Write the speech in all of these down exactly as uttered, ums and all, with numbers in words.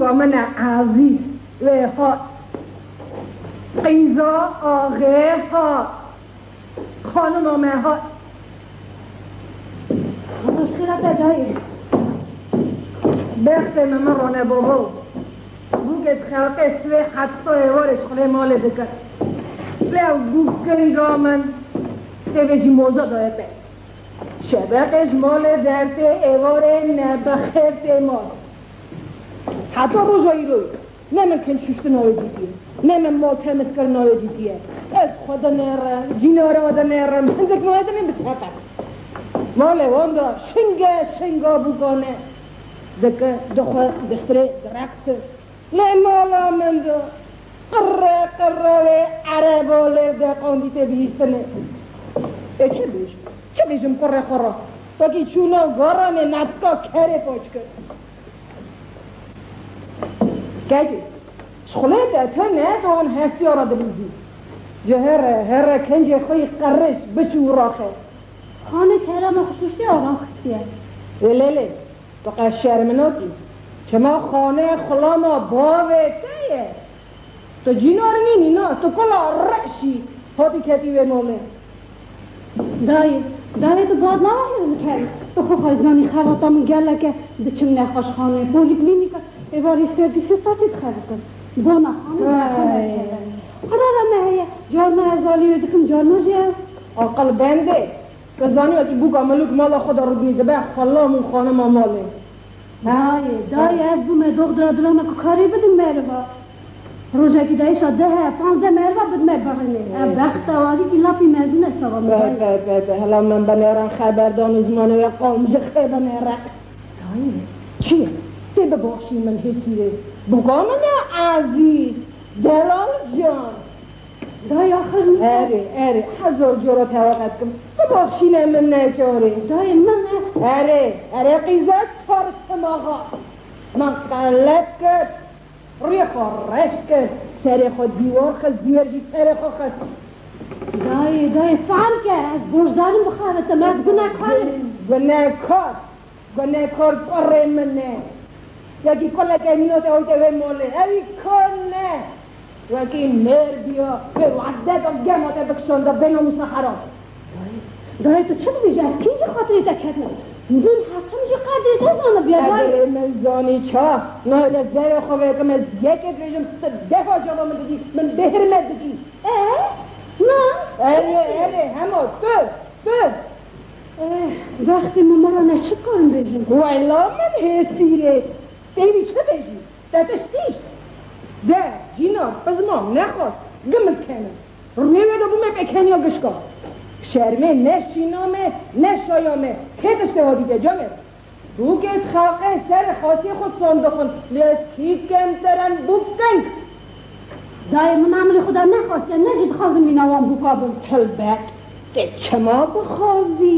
Bûka min e ezîz wê hat. Qîza axê hat. Xanima me hat. Rojxêra te dayê. Bextê me min rone babo. Bûkê di xelqê sibê heta êvarê şixulê malê dike. Lê ew bûk kinga min sê vê jî moza daye te. Şebeqê ji malê dertê êvarê ne bi xêr tê mal. Heta roja îroyê ne min kinçuştina wê dîtiye, ne min mal temizkirina wê dîtiye. Ez xwe dinêrim, cînara dinêrim, hindik nayê dimîn bi seqet. Malê wan de şinge şinga bûkane dike, dixwe, dixtirê, direqse. Lê mala min de qirre qirre wê ereba lêv de qandî tê bihîstinê. Ê çi bêjim? Çi bêjim kurê xwe re? Wekî çûna garanê netka kerê paç kir. Kekê, şixulê te tu ne, tu wan hestiya re dilîzî. Ji here, here kincê xwe yî qirriş, biçû û raxe. Xanê kerema xisûsî ya raxistiye. Ê lê lê, tu qe şerminok î. Çima xanê xulama bavê te ye? Tu cînar nînî na, tu kula reş î, hatî ketî wê malê. Dayê, dayê tu bad nawe ez bikerî. Tu xwe xwe zanî xebata min gelek e, diçim nexweşxanê, polîklînîka, êvarî servîsê tatî dixebitim. Bona xanê Ay. Qirara me heye, carna ez alî wê dikim, carna jî ew. Aqil bendê. Tu zanî wekî bûka milûk mala xwe de rûdinî dibe xulam û xanima malê. Dayê, dayê, ez bûme doxdira dilana ku karê bidim meriva. Rojekî de îşa deh, panzdeh meriva bidime birinê. Ev bexta walîkî lapî mezin e sava min Be, dayê. be, be, be, hela min binêrin xeberdan û zimanê wê qawim ji xê binêre. Dayê. Çi ye? Tê bibaxşî min hêsîrê. Bûka min e ezîz. Delal can. Dayê axir min Erê, erê, hezar cara tewaxe dikim. Bibaxşîne min neçarê. Dayê min ez Erê, erê qîza çar simaxa. Min qelet kir. Rûyê xwe reş kir. Serê xwe dîwar xist, dîwar jî serê xwe xist. Dayê, dayê, fehm ke ez borcdarim bixebitim, ez gunekar im. Gunekar. Gunekar kurê min e. Wekî kuleke nîno te ewte wê malê. Ewî kar ne. Wekî mêr biya, wê werdeka gema te bikişanda bênamûsa heram. Dayê, dayê tu çi dibêjî? Ez kîngî xatirê te ketim? Min heqim jî qedrê te zanibiya dayê. Qedrê min zanî ça? Nayê zerê xwe vekim ez yekê dibêjim, tu defa cava min didî, min bêhirmet dikî. E? Na? Erê, erê, hema tu, tu. Eh, bextê min, min re ne çi karim bêjim? Weyla min hêsîrê. Têvî çi bêjî? Te tiştî? De, cîna, pizma, nexwast, gimil kene. Rûyê wê de bûme pêkeniya gişka. Şermê ne şîna me, ne şaya me. Kê tiştê wa dîte, canê? Bûkê di xelqê serê xasiyê xwe sondixin, lê ez kî kemter em bûk keng. Dayê min emrê xwe de nexwastiye, ne jî dixwazim mîna wan bûka bim. Helbet, tê çima bixwazî?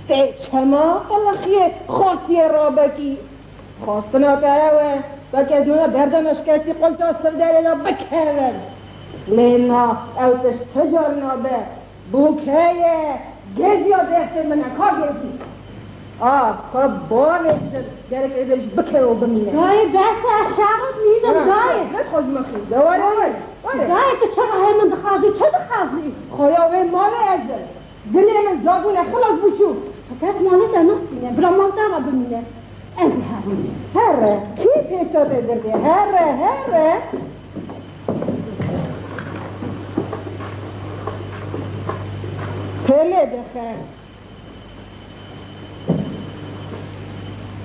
Tê çima qiliqiyê xasiyê rabekî? Xwestina te ew e, weke dûna derdana şikestî qulça sivderê de bikevim. Lê na, ew tişt ti car nabe. Bûke ye, geziya destê min e, ka gezî. A, ka bavê ji gerek êdê jî bikeve û bimîne. Dayê, bes e, ez şerot nînim, Ha, dayê. Ne xwe ji min xî. De were, were, were. Dayê, tu çawa hê min dixwazî, çi dixwazî? Xoya wê malê ez im. Dilê min zabûne xilas bû çû. Kes malê te nixwîne, bila mal te re bimîne. Ez ê herim. Here, kî pêşa te girdê? Here, here. Pêlê dixe.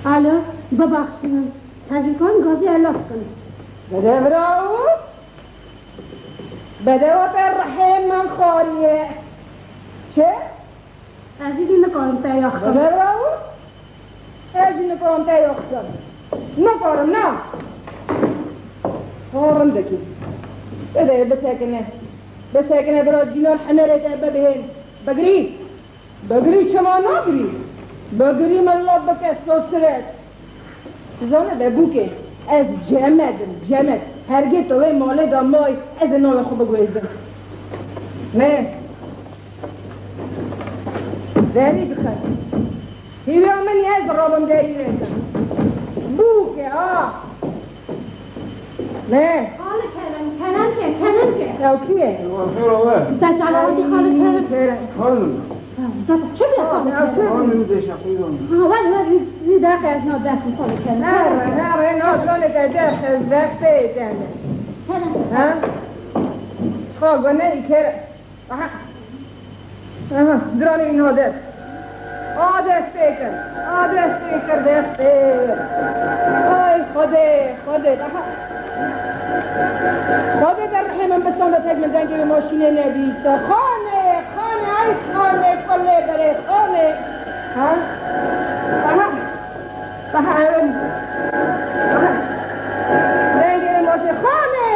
Alo, bibaxşînin. Tevîkan gazî elav kin. Bide vira û bide wate rihê min xwariye. Çi? Ez îdî nikarim te yaxim. Bide vira û ez jî nikarim te yaxim. Nikarim, na. Ha, rindekî. Bide, bisekine. Bisekine, bira cînan hinerê te bibihên. Bigirî. Bigirî çima nagirî? Bigirî min lav bike sosiret. Dizane be bûkê, ez cemed im, cemed. Hergê tu wê malê de may, ez ê navê xwe biguhêzim. Ne. Derî dixe. Hîviya min ye ez rabim derî nekim. Bûkê, a. Ne? Xalê Kerem, Kerem ke, Kerem ke. Ew kî ye? Wan xêr owe. Sen çalavatî xalê Kerem. Kerem. Xanim. Ha, sen çi be xalê Kerem? Xanim de şaqî wan. Ha, wer, wer, wî, wî deqe ez na dest xalê Kerem. Nere, nere, na dronê te dest ez destê tende. Kerem. Ha? Çiqa gone î Kerem. Aha. Aha, diranê wî nade. A dest pê kir. A dest pê kir, dest pê. Ay Xwedê, Xwedê. Aha. Xwedê derhê min bisanda tek min dengê wî maşînê nebîste. Xanê, xanê, ay xanê, kulê berê, xanê. Ha? Aha. Aha, ew in. Aha. Dengê wê maşê xanê.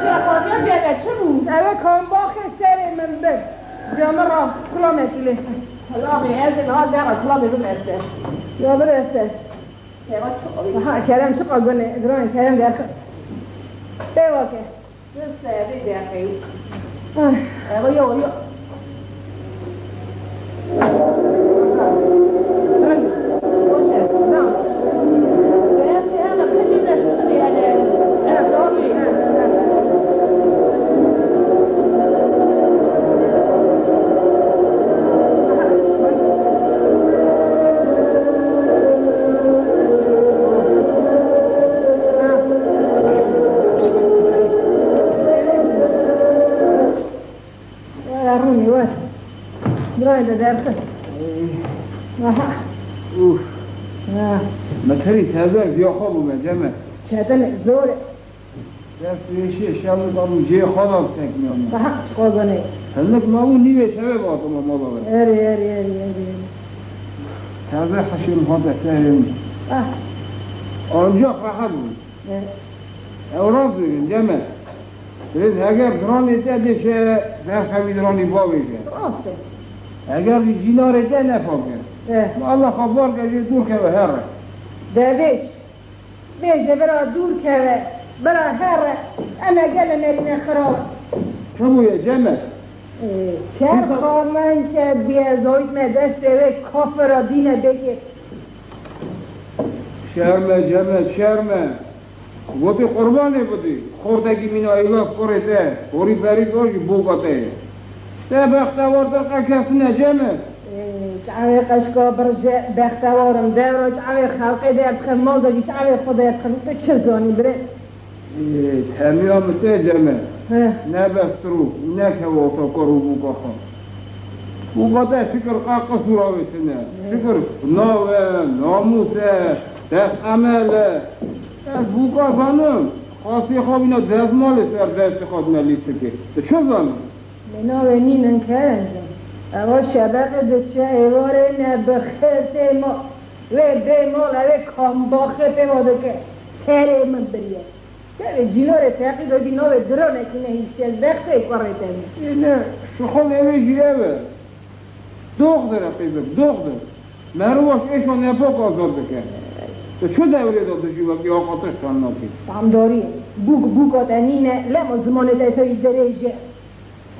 Şiya xafiya biyade çi bû? Ew ê kambaxê serê min bir. Camira kulamekî lê. Kulamê ez ê niha zera kulamê min este. Ya bir este. Kerem çi qal? Aha, Kerem çi qal gune? Duran Kerem derxe. Dewa ke. Sê vê deqeyê. Ah. Ewa, yo, yo. Were rûnî, were. Birayê de derxist. Ey. Aha. Uf. Ha. Me terî tezer ziya xwe bûme, Ceme. Çetin, zor e. Dest pêşê şev û zam cihê xwe da sekmiya me. Daha çiqozanê. Hinek ma bû nîvê şevê batime mala we. Erê, erê, erê, erê, erê. Teze hişê min hate sehrê min. Ah. Ancak rehet bû. Eh. Ew rast dibin, Ceme. Rêz heger diranê te dêşe, derxevî diranî bavêje. Rast e. Heger jî cînarê te nefake. Eh. Ma Allah xwe bar ke jê dûr keve here. Devêj. Bêje bira dûr keve, bira here. Em e gele merîne xirab. Çi bûye, Ceme? Ee, çerxa min ke bîye zoyt me destê wê kafira dîne bêkê. Şerme, Ceme, şerme. Gotî qurbanê bidî. Xortekî mîna îlaf kurê te. Horî perî to jî boka te ye. Te bextewar te qe kesine, Ceme. Ee, çavê qeşka birje bextewar im. Dewra çavê xelqê de bixin, mal de jî çavê xwe de bixin. Tu çi zanî birê? Ee, temiya min te, Ceme. He. Ne bes tu rû, ne kewa oto kor û boka xwe. Boka te şikir qe qisûra wê tune. He. Şikir nav e, namûs e, dest emel e. Ez boka zanim, xasê xwe bîna dezmalê ser destê xwe dime lîstikê. Tu çi zanî? Lê navê nînin Kerem can. Ewa şebeqê diçe êvarê ne bi xêr tê ma. Wê bê mal, ew ê kambaxê pê va dike. Serê min biriye. Tevê cînarê teqî de dî navê diranekî nehîştiye, ez bextê kurê te me. Ê ne, şixulê wê jî ev e. Doxdir e qîzim, doxdir. Meriv êşa nepak azad dike. Tu çi dewrê de dijî wekî aqatiş tan nakî? Tamdarî ye. Bûk bûka te nîne, lema zimanê te tewî dirêj e.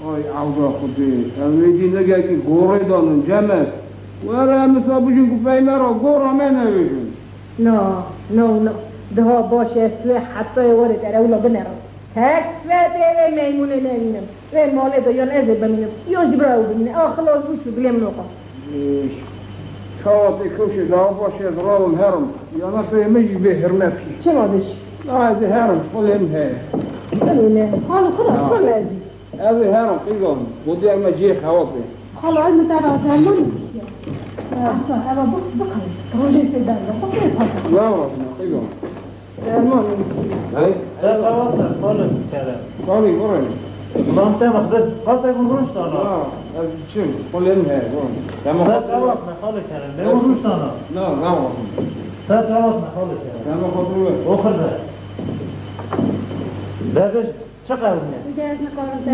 Ay Ewda Xwedê, ew êdî nigekî gorê danin, Ceme. Were em wisa bijin ku pey me re gora me nevêjin. Na, na, na. Daha baş e, ez wê heta ê warê te re wila binerim. Tek sifetê wê meymûnê nevînim. Wê malê de yan ez ê bimînim, yan jî bira ew bimîne. A xilas bû çû, dilê min oqa. Êş. Çawa tê kewşê, daha baş e, ez rawim herim. Yana peyê min jî bê hirmet kî. Çima diş? Na, ez ê herim, xwe lê min heye. Bimîne. Xalo, xwe da, xwe mezî. Ez ê herim qîzan, gotî em me cihê xewatê. Xalo, ez min te re dermanê diştiye. Ehsan, eva bi-, bixin. Rojê sê derve, xwe pê pasa. Narazim, qîzan. Dermanê diştiye. Hey? Te xewat me, xalo, kere. Xalî, burê. Lan te mexbet, qasek min rûştana. Na, ez çim, xulên he, burê. Te xewat me, xalo, kere. Lê min rûştana. Na, narazim. Te xewat me, xalo, kere. Te me xwe rû. Oxir be. Bebij. Çi qewimiye?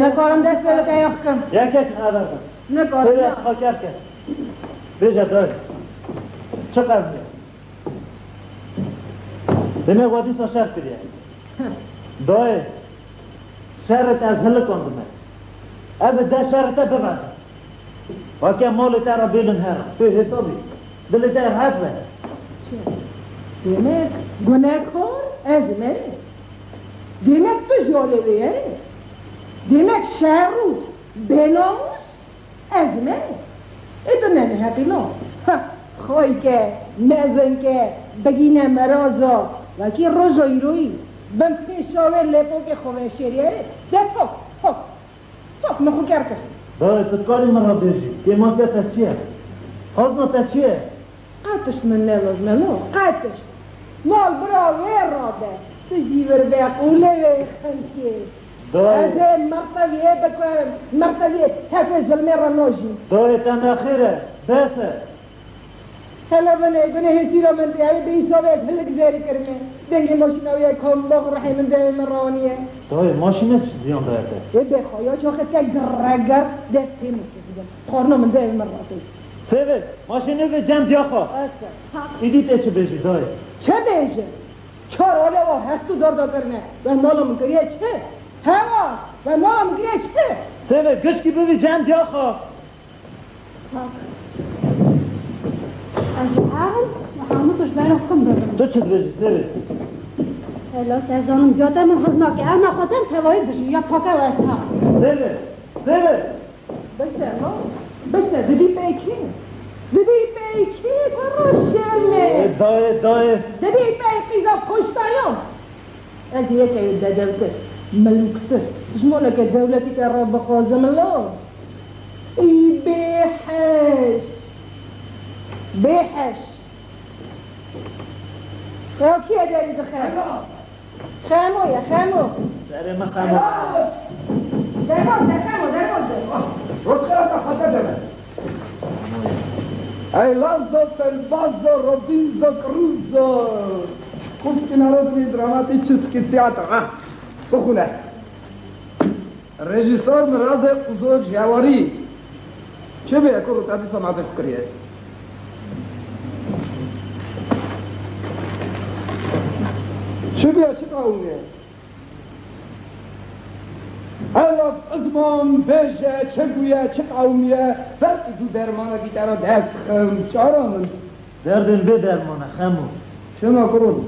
Nikarim dest wê li te yax kim. Yekek xeber be. Nikarim. Têrê xaker ke. Bêje dayê. Çi qewimiye? Demê we dîsa şer kiriye. Dayê. Şerê te ez hilikandime. Ez ê deh şerê te bibezim. Weke malê te re bêlin here. Tu hêta bî. Dilê te rehet be. Demek gunekar ez im erê. Demek tu ji alê wê ye? Demek şerrût, bênamûs ez me? Ê tu ne neheqî lo. Ha, xwey ke, mezin ke, bigîne meraza, wekî roja îroyî, bin pêşa wê lêpokê xwe veşêrî erê. De fok, fok, fok, min xwe ker kir. Dayê, tu dikarî min re bêjî, kêmatiya te çi ye? Xwazna te çi ye? Qet tişt min nelazim e, lo, qet tişt. Mal bira wê rabe, tu jî vir be qûlê wê xelkê. Dayê. Ez ê merteviyê bikim, merteviyê tefê zilmê re nojîm. Dayê, te nexêr e, bes e. Hele binê, binê hêsîra min tê, ew ê bi hîsabê ez hilik zêrî kirime. Dengê maşîna wê ye, kom bax rihê min devê min rawaniye. Dayê, maşînê çi ziyan daye te? Ê bêxaya çaxê te girre gir, dest pê min çêkirî. Xwarina min devê min ratê. Sêvê, maşînê vê cem diya xwe. Ese. Îdî tê çi bêjî dayê? Çi bêjim? Çar alê wa hest û darda kirine. We mala min kiriye çi? Hewa, we mala min kiriye çi? Sêvê, gişkî bivî cem diya xwe. Ez herim, we hemû tişt bera xwe bibim. Tu çi dibêjî Sêvê? Hela te zanim diya te min hez nake. Ew naxwatin tevayî bijî, ya pake we ez herim. Sêvê, Sêvê. Bise, no? Bise, didî pey kî? Didî pey kî? Kuro şermê. Ê, dayê, dayê. Didî pey qîza kuştayan. Ez yekê bedewtir, milûktir. Ji maleke dewletî ke re bixwazim lo. Î bêheş. Bêheş. Ya kî ye derî dixe? Xemo ye, Xemo. Serê min Xemo. Derman de, Xemo, derman de. Roj xelat e, xatir de me. Ey Lazo, Pelvazo, Robinzo, Cruzo. Xwişkê narodnê dramatî çiskî tiyatro, ha. Bixwîne. Rejîsor Mirazê Uzo Cewarî. Çi bûye kuro, te dîsa me bêhf kiriye? Çi bûye, çi qewimiye? Ela ziman bêje, çi bûye, çi qewimiye? Belkî tu dermanekî te re dest dixim, cara min. Derdên bê derman e, Xemo. Çima kuro?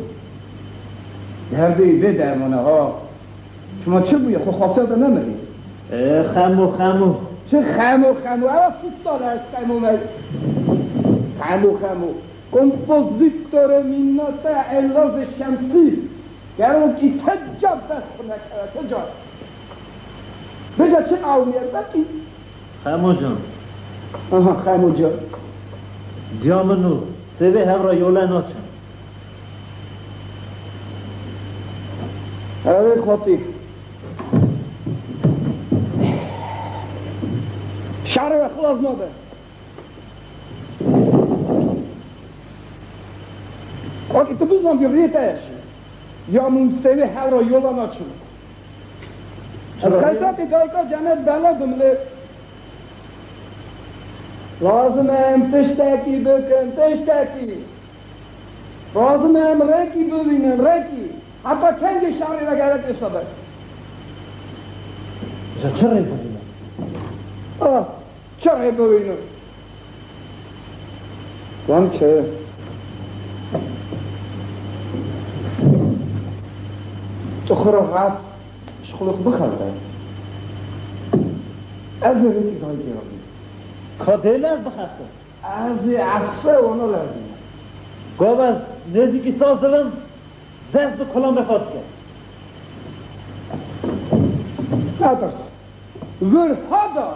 Derdê bê derman e, ha. Çima çi bûye? Xwe xasiya te nemirî. Ê, Xemo, Xemo. Çi Xemo, Xemo? Ewa sî sal e ez Xemo me. Xemo, Xemo. Kompozîtorê mînate Elazê Şemsî. Gerek î teca dest xwe nekeve, teca. Bêje çi qewimiye, belkî. Xemo can. Aha, Xemo can. Diya min û Sêvê hev re yole naçin. Erê xwetî. Şerê we xilas nabe. Wekî tu bizan bi rê te ye jî. Ya min Sêvê hev re yola naçin. Ez xeysatê dayika Cenet bela dimilê. Lazim e em tiştekî bikin, tiştekî. Lazim e em rêkî bibînin, rêkî. Heta kengê şerê de gerek ê sobe. Ji çi rê bibînin? Ah. Çi rê bibînim? Wan çi? Tu xwe re rahat ji xwe bixebite. Ez ê rêkî dayikê re bim. Ka dê lez bixebite? Ez ê esê wana lezînim. Gava ez nêzîkî saz dibim, dest bi kulambê xwe dike. Netirs. Vir hada!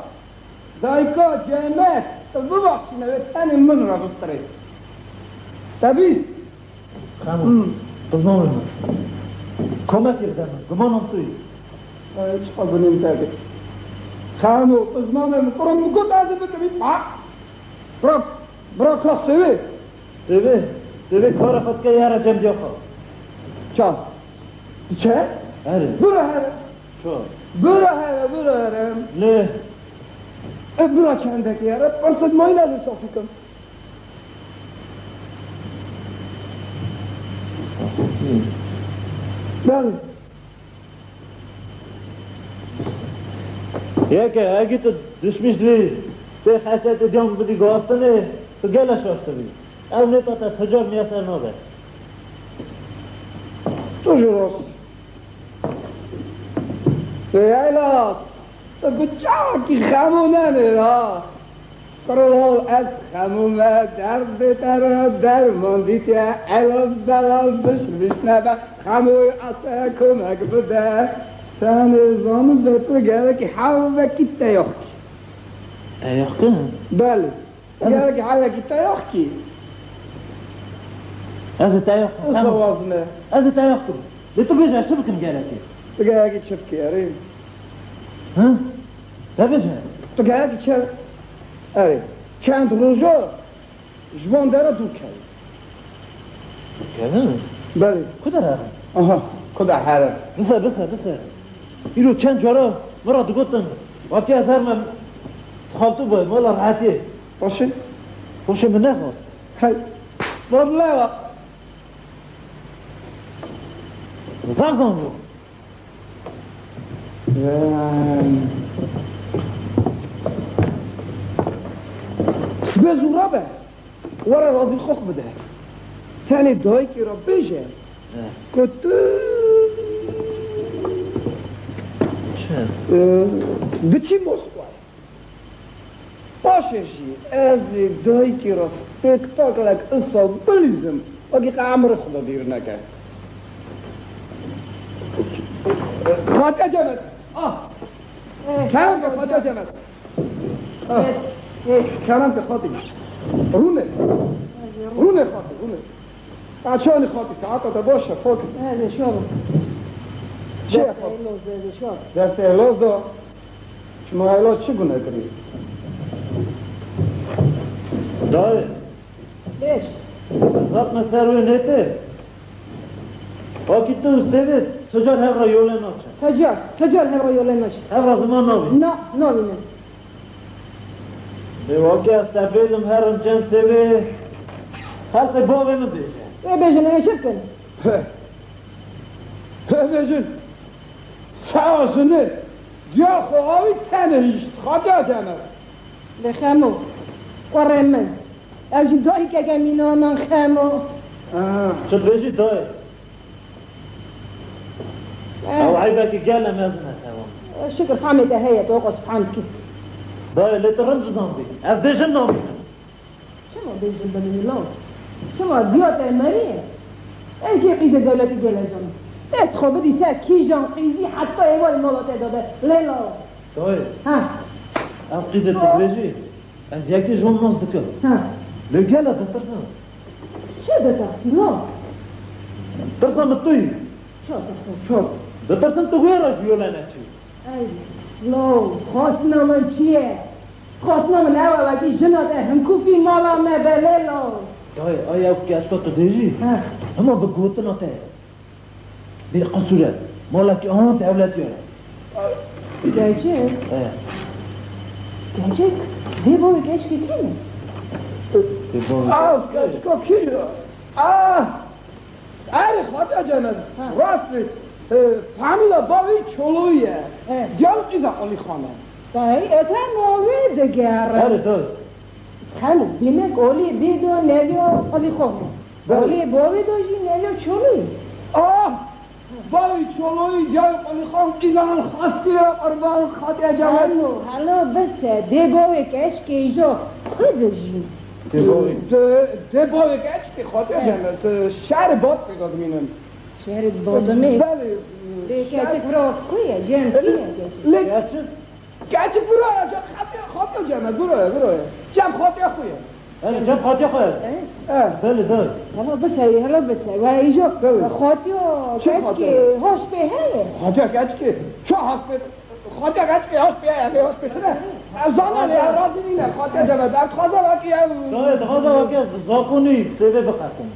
Dayika Cemet, tu bibexşîne wê tenê min re bistirê. Te bîst? Xemo, Hmm. Qizmamê min. Kometê bide min, gumanan tu yî. Ay, çiqa gunên te bê. Xemo, qizmamê min, qurun min got ez ê bikim, ha? Bira, bira ka Sêvê. Sêvê, Sêvê kara xwe dike, yara cem diya xwe. Ça? Diçe? Erê. Bira here. Ço? Bira here, bira here. Lê? E, bira çendekê here, pir sed mayîn ez ê safî kim. Belê. Yeke, egî tu dişmîş dibî, tê xesetê diyan bidî guhastinê, tu gele şaş dibî. Ew nêta te tu car miyeser nabe. Tu jî rast. Leyla, tu bi çavekî Xemo nenêr ha. Qirol ez Xemo me derdê te re derman dîtiye, elaz belaz biş vîşne be, Xemoyê ese komek bide. Tenê zanî be tu gerekî hevekî te yox kî. Te yox kî? Belê. Gerekî hevekî te yox kî. Ez ê te yox kim. Wisa wazme. Ez ê te yox kim. Lê tu bêje ez çi bikim gerekî? Tu gerekî çi bikî, erê? Hı? Te bêje. Tu gerekî çi? Erê. Çend roja ji van dera dûr kevî. Kevin? Belê. Ku de herin? Aha, ku de herin? Bise, bise, bise. Îro çend cara min re digotin, wekî ez herme xaltû bim, wela rehetiyê. Baş e? Xweşê min nexwest. Hey. Wela. Zaf zan bû. Sibê zû rabe. Were razî xwe bide. Tenê dayikê re bêje ku tu, e, diçî Moskwa. Paşê jî ez ê dayikê re spektaklek isa bilîzim, wekî qe emrê xwe de bîr neke. Xatiya Cemed. Ah! Kerem ke Xatiya Cemed. Ah! Kerem ke Xatî. Rûne. Rûne Xatî, rûne. Açanî Xatî, saeta te baş e, Xatî. Çi ye Xatî? Destê loz da. Çima ela çi gune kirî? Dayê. Beş. Zat me ser wê nêtê. Wekî tu sêvê, tu car hev re yolê naçe. Tecar, tecar hev re yolê naçe. Hev re ziman navî. Na, navî ne. Bê wekî ez te bêjim herim cem sêvê. Her sê bavê min bêje. Wê bêjin, ê çi bikin? He. He bêjin. Sawa jinê, diya xwe awî tenê hişt, Xatiya Cemed. Lê Xemo, kurê min, ew jî dayikeke mîna min Xemo. Ah. Çi dibêjî dayê? Eh. Ew eybekî gelê mezin e, Xemo. Şikir Xemê te heye, tu qos fehmkî. Dayê, lê tu rind bizanbî. Ez bêjim namî. Çima bêjin bimînin law? Çima diya te meriye? Ev jê qîzê dewletî gele can. Dest xwe bidî ser kîjan qîzî heta êvarê mala te de be. Lê law. Dayê. Ha. Ev qîzê tu dibêjî? Ez yekê ji wan nas dikim. Ha. Lê gele ditirsim. Çi ditirsî law? Tirsa min tu yî. Çi tirsim? Çi? Ditirsim tu wê re ji yolê neçî. Ey, lo, xwestina min çi ye? Xwestina min ew e, wekî jina te hinkûfî mala me be lê lo. Dayê, ay ew keşka tu dêjî? He. Hema bi gotina te ye. Bê qisûr e. Malekî an dewletî ye. Gerçek? He. Gerçek? Dê bavê keşkê kî ne? Dê bavê Ah, keşka kî ye? Ah! Erê, Xatiya Cemed, ha, rast bê. E, famîla bavê Çoloyî ye. He. Diyal qîza Qulîxan e. Dayê, e, te navê digerin. Erê, dayê. Xelo, demek Olê dê de neviya Qulîxan e. Belê. Olê bavê de jî neviya Çoloyî. Ah! Bavê Çoloyî, diyal Qulîxan, qîzan xasî ye, qurban Xatiya Cemed. Helo, helo, bise, dê bavê keşkê jî xwe dijî. Dê bavê. Dê, dê bavê keşkê Xatiya Cemed, şerê Bat pêka dimînin. Şerê Bat dimînin? Belê. Dê şer- Keçik vira ku ye? Cem kî ye keçik? Lê keçik vira ye, cem Xatiya, Xatiya Cemed, vira ye, vira ye. Cem Xatiya xwe ye. Erê, cem Xatiya xwe ye. He? He. Belê, belê. Hela bise, hela bise. Ve îjo Xatiya keçikê haş pê heye. Xatiya keçikê? Çi haş pê? Xatiya keçikê haş pê heye, haş pê tine. Ez zanim, ya razî nîne, Xatiya Cemed. Ez dixwazim wekî ew. Dayê, dixwazim wekî ez zakonî sêvê biqetim.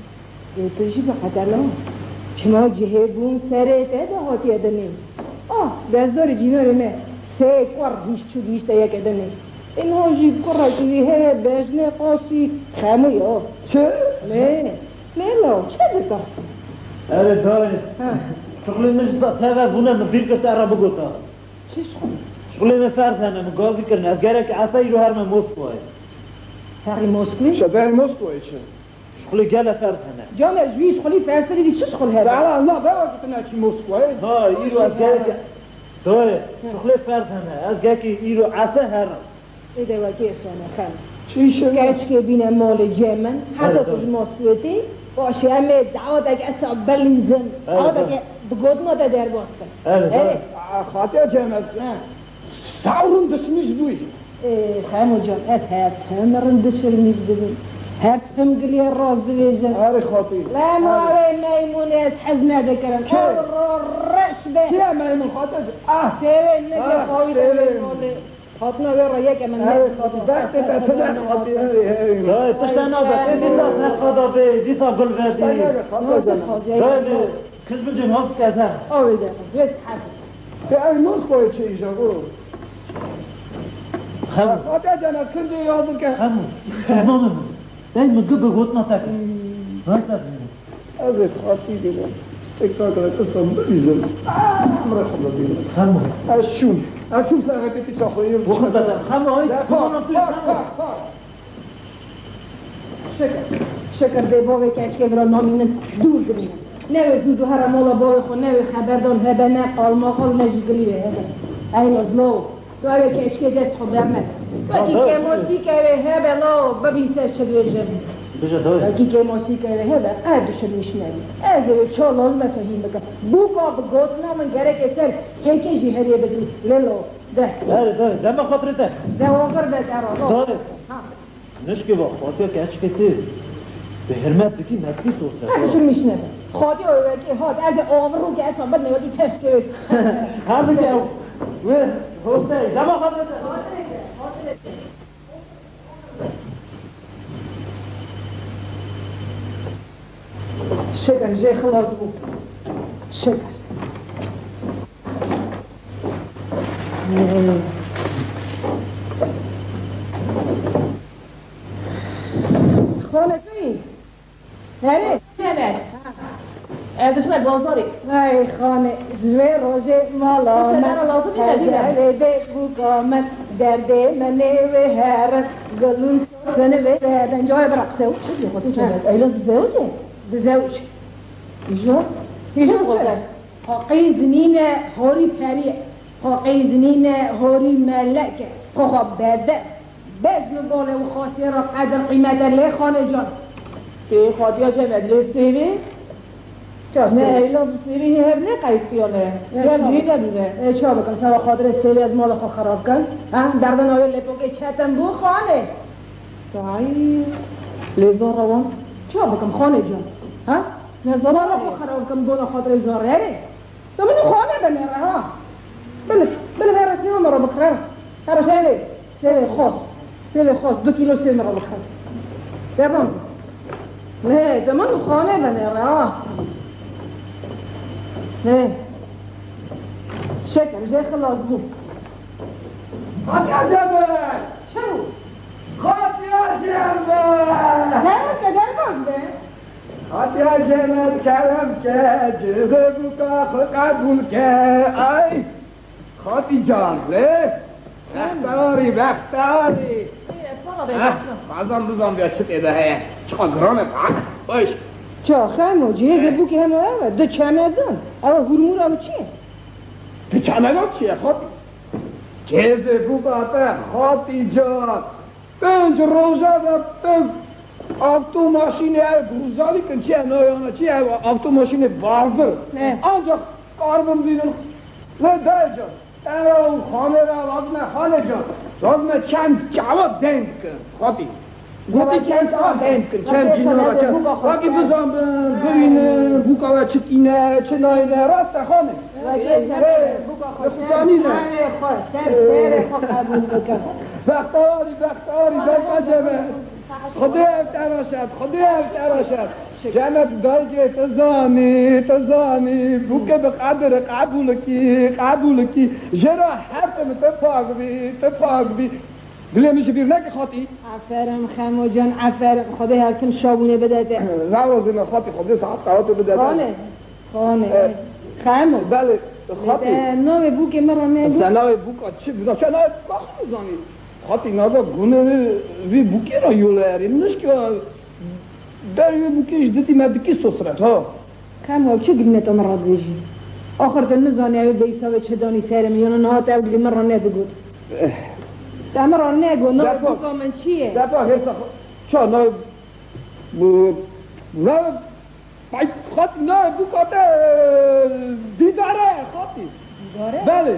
Ê, tu jî biqete la. Çima cihê bûn serê te de hatiye dinê? Ah, destdarê cînarê me sê kur hîş çû gihîşte yeke dinê. Ê, niha jî kurekî wî heye, bejnê qasî Xemû yo. Çi? Lê, lê la, çi ditirsî? Erê dayê. Ha. Şixulê min ji te ve bûne, min bîr kir te re bigota. Çi şixul? Şixulê min ferz hene, min gazî kirine. Ez gerek esa îro herme Moskwayê. Ferî Moskwayê? Şeferî Moskwayê çi? Şixulê gele ferz hene. Can ez ji wî şixulî ferztirî dî çi şixul hebe? Bela, na, bela ku tu neçî Moskwayê. Ha, îro ez gerek Dayê, şixulê ferz hene. Ez gelkî îro ese herim. Ê de wekî sone xem. Çi îş e? Keçikê bîne malê cem min. Heta tu ji Moskowê tê, paşê em ê daweteke esa bilîzin. Daweteke bi gotina te derbas kin. Erê, Erê. Xatiya cem ez. Ha. Sawrin dişmiş bûyî. Ê, Xemo can, ez her tim rindişirmîş dibim. Her tim giliyê rast dibêjim. Erê xatî. Lema wê meymûnê ez hez nedikirim. Kê? Ew ro reş be. Kê meymûn xatî? Ah! Sêwê neke Ah, xawî sêwê. Meymûnê. Hatina wê re yeke min Erê ne. Xatî, destê te tine xatî, erê, erê. Dayê, tişta nabe. Ê, dîsa serqada bê, dîsa gul vedî. Tişta nabe, xatî. Dayê, Kız bincê nas keze. Awê de, vê hadi. Te ev Moskowê çi îja bû? Xem. Xatiya cana kincê yazir ke. Xem. Kızmanım. Ey mi gıbı gotna tek. Nasıl? Ez ê xatî bînim. Spektakla kısa bilîzim. Emre xwe bînim. Xem. Ez şûm. Ez şûm ser repetîsa xwe yim. Bu kadar. Xem, ay. Bak, bak, bak. Şikir, şikir dê bavê keçikê vira namînin dûr dimînin. Ne wê zû zû here mala bavê xwe, ne wê xeber dan hebe, ne qalmaxal, ne jî gilî wê hebe. Ey Nazlo, tu ew ê keçikê dest xwe bernede. Wekî kêmasîke wê hebe, law, bibî ser çi dibêjin. Bije dayê. Wekî kêmasîke wê hebe, qet dişirmîş nebî. Ez ê wê çawa lazim e hîn bikim. Bûka bi gotina min gerek ê ser hêkê jî heriyê bidimî. Lê law, de. Dayê, dayê, deme xatirê te. De wagir be te ra, law. Dayê. Ha. Nişkê va xatiya keçikê tu bi hirmet dikî, me dikî soz te. Ez şûmîş nebe. Xatiya wekî hat, ez ê avirûkê esa bidime wekî keçikê wê. Her dike ew wê hosteyê. Dema xatirê te. Şeker jê xilas bû. Şeker. Xanê tu yî? Herê. Hemer. Ez dişme bazarê. Ay xanê, ji vê rojê mala me. Hezarê bê bûka me, derdê me nê wê here, gilûn sene vê beden. Cayê bira qise û çi diyor, xwe tu çi? Eyla dizewce? Dizewc. Îjo? Îjo qolbe. Xwe qîz nîne, horî perî ye. Xwe qîz nîne, horî melek e. Xwe xwe bede. Bez li balê û xasê re qedir qîmete lê xanê can. Tê xatiya cemed lê sêvê? Ne eyla bi sêvê hê hev ne qeysiyane. Ya cihê de bîne. Ê, ça bikim, seba xatirê sêvê ez mala xwe xerab kim? Ha? Derdina wê lêpokê çetin bû xanê. Tay, lê zor rewan. Ça bikim xanê can? Ha? Ne zor mala xwe xerab kim, bona xatirê zor re. Tu min xanê benêre ha. Bil, bil here sêvê min re bikire. Here sêvê, sêvê xos. Sêvê xos, du kîlo sêv min re bikire. Devam. Ne, tu min xanê benêre ha. Ne. Şeker, jê xilas bû. Xatiya Cemal! Çi bû? Xatiya Cemal! Ne, ne derbas be? Xatiya Cemal kerem ke, cihê bûka xwe qebûl ke. Ay! Xatî can, lê? Bextarî, bextarî. Ê, ez sana Eh, bêjim. Bazan bizan ya çi tê de heye. Çiqa giran e, ha? Baş. Ça, Xemo, cihêzê bûkê hema ev e, du çemedan. Ew hurmûra min çi ye? Du çemedan çi ye, Xatî? Cihêzê bûka te, Xatî can. Pênc roja de pênc avtomaşînê ev grûzalî kin, çi ye nayana, çi ye avtomaşînê bavir. Ne. Ancak karbin bînin. Ne dayê can. Era û xanê re lazim e, xanê can. Lazim e çend çawa deng kin, Xatî. Gotî çend çawa deng kin, çend cînara çend. Wekî bizan bin, bibînin, bûka we çi tîne, çi nayne, rast e xanê. Wekî Ê, ê, bûka xwe bi xuzanî ne. Serê xwe, ser serê xwe qebûl bikin. Bextarî, bextarî, bexta Cemed. Xwedê ev te re şet, Xwedê ev te re şet. Cemed dayikê, tu zanî, tu zanî, bûke bi qedir qebûlikî, qebûlikî. Jê re her tim tu pak bî, tu pak bî. Dilê min ji bîr neke Xatî. Aferin Xemo can, aferin. Xwedê her tim şabûnê bide te. Zaro zî me Xatî, Xwedê saet qewetê bide te. Xanê. Xanê. E, Xemo. Belê, Xatî. Te navê bûkê min re negu. Se navê bûka çi? Çi navê bûka xwe zanî? Xatî, naza gune vî bûkê re yoleyerî. Min nişkiya ber wê bûkê ji didî me dikî sosret, ha. Xemo, çi gune tu min re dibêjî? Axir tu nizanî ew bêhîsa wê çi danî serê min, yana niha te ew li min re nedigot. Te min re negot, navê Depo. Bûka min çi ye? Depo hêrsa xwe, ça navê bu, navê, ay, xatî, navê bûka te, e, Dîdare ye, xatî. Dîdare? Belê.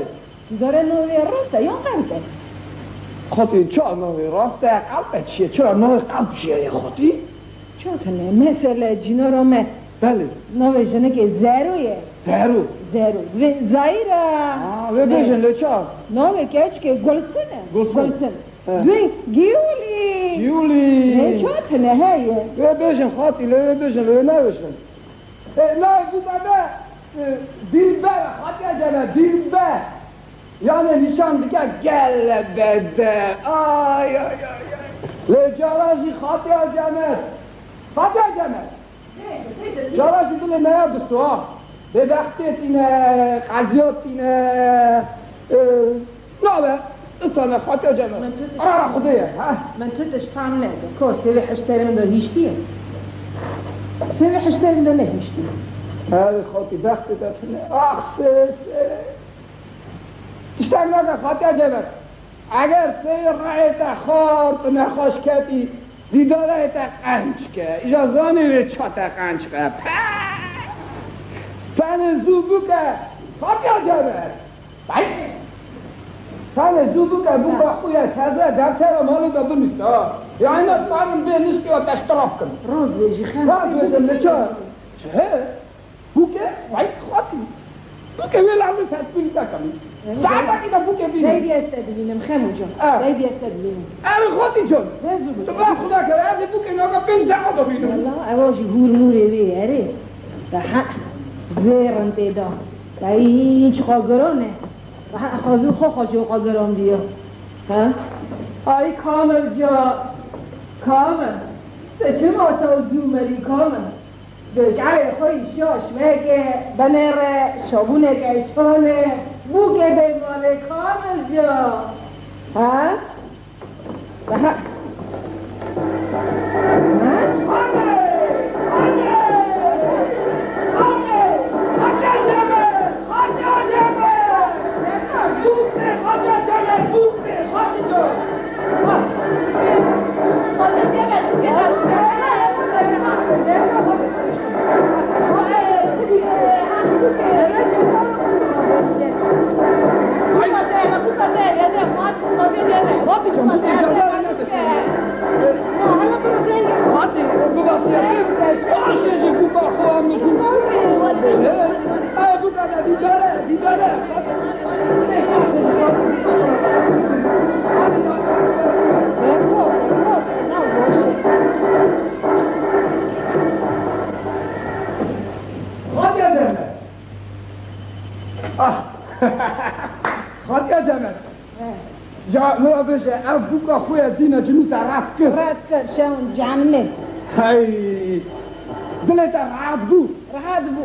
Dîdare navê rast e, yan qelb e? Xatî, ça navê rast e, qelb e çi ye? Çira navê qelb jî heye, xatî? Ça tune, mesele cînara me. Belê. Navê jinikê Zero ye. Zero. Zero. Vê Zahîra. Ha, vê bêjin lê ça? Navê keçikê Gulsin e. Gulsin. Gulsin. He. Vê Giyûlî. Giyûlî. Lê ça tune heye? Vê bêjin xatî, lê vê bêjin, lê vê nebêjin. E, navê bûka me, e, Dilber, xatiya ceme, Dilber. Yanê nîşan dike gele bede. Ay, ay, ay, ay. Lê cara jî xatiya ceme. Xatiya ceme. Cara jî dilê me ya bisto ha. Bêbextê tîne, qeziya tîne. E, nabe, istane xatiya ceme. Min tu Ara Xwedê ye, ha? Min tu tişt fam neke. Ko sêvê hişt serê min de hiştiye. Sêvê hişt serê min de nehiştiye. Hey, xatî bextê te tune. Ax, se, se. Tiştek nake, xatiya ceme. Eger sê rehê te xar, tu nexweş ketî, dîdareyê te qenc ke. Îja zanê wê ça te qenc ke. Pe! Tenê zû bike, xatiya ceme. Tenê zû bike, bûka xwe ye teze, deftera malê de binûse, ha. Yanî ne zanin bê nişkê ya te ştiraf kin. Rast bêjî, xem. Rast bêjim, ne ça? Çi? Bûke, vay xatî. Bûke wê lawê tespî nekin. Saetekî de bûke bîne. Zeydî ez te dibînim, Xemo can. Ah. Zeydî ez te dibînim. Erê xatî can. Zû bike. Tu bira Xuda kere, ez ê bûke naga pênc deqa de bînim. Wela, ewa jî hûr mûrê wê ye, erê. Te heq zêrin tê da. Te hîç xwe giran e. Te heq xwe zû xwe xwe jê xwe giran diya. Ha? Ay Kamil can. Kamil. Te çima te zû merî Kamil? Bi çavê xwe yî şaş meke, binêre, şabûneke çane, bûkê bê malê Kamil can. Ha? Ha? Ha? Xatiya Cemet. Ah! Xatiya Cemet. He. Ya, min re bêje, ev bûka xwe ye dîne cinû te red kir. Red kir, şewn canimê. Hey! Dilê te rehet bû. Rehet bû.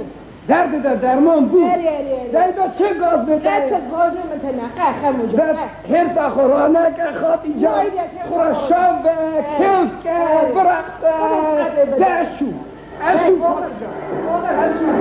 Derdê te derman bû. Erê, erê, erê. Seyda çi gaz bê te? Qe çi gaz bê min te ne, qe Xemo can, qe. Hêrsa xwe raneke xatî can. Xwe re şav be, kêf ke, bireqse, te çû. Ez çûm xatî can. Ez çûm.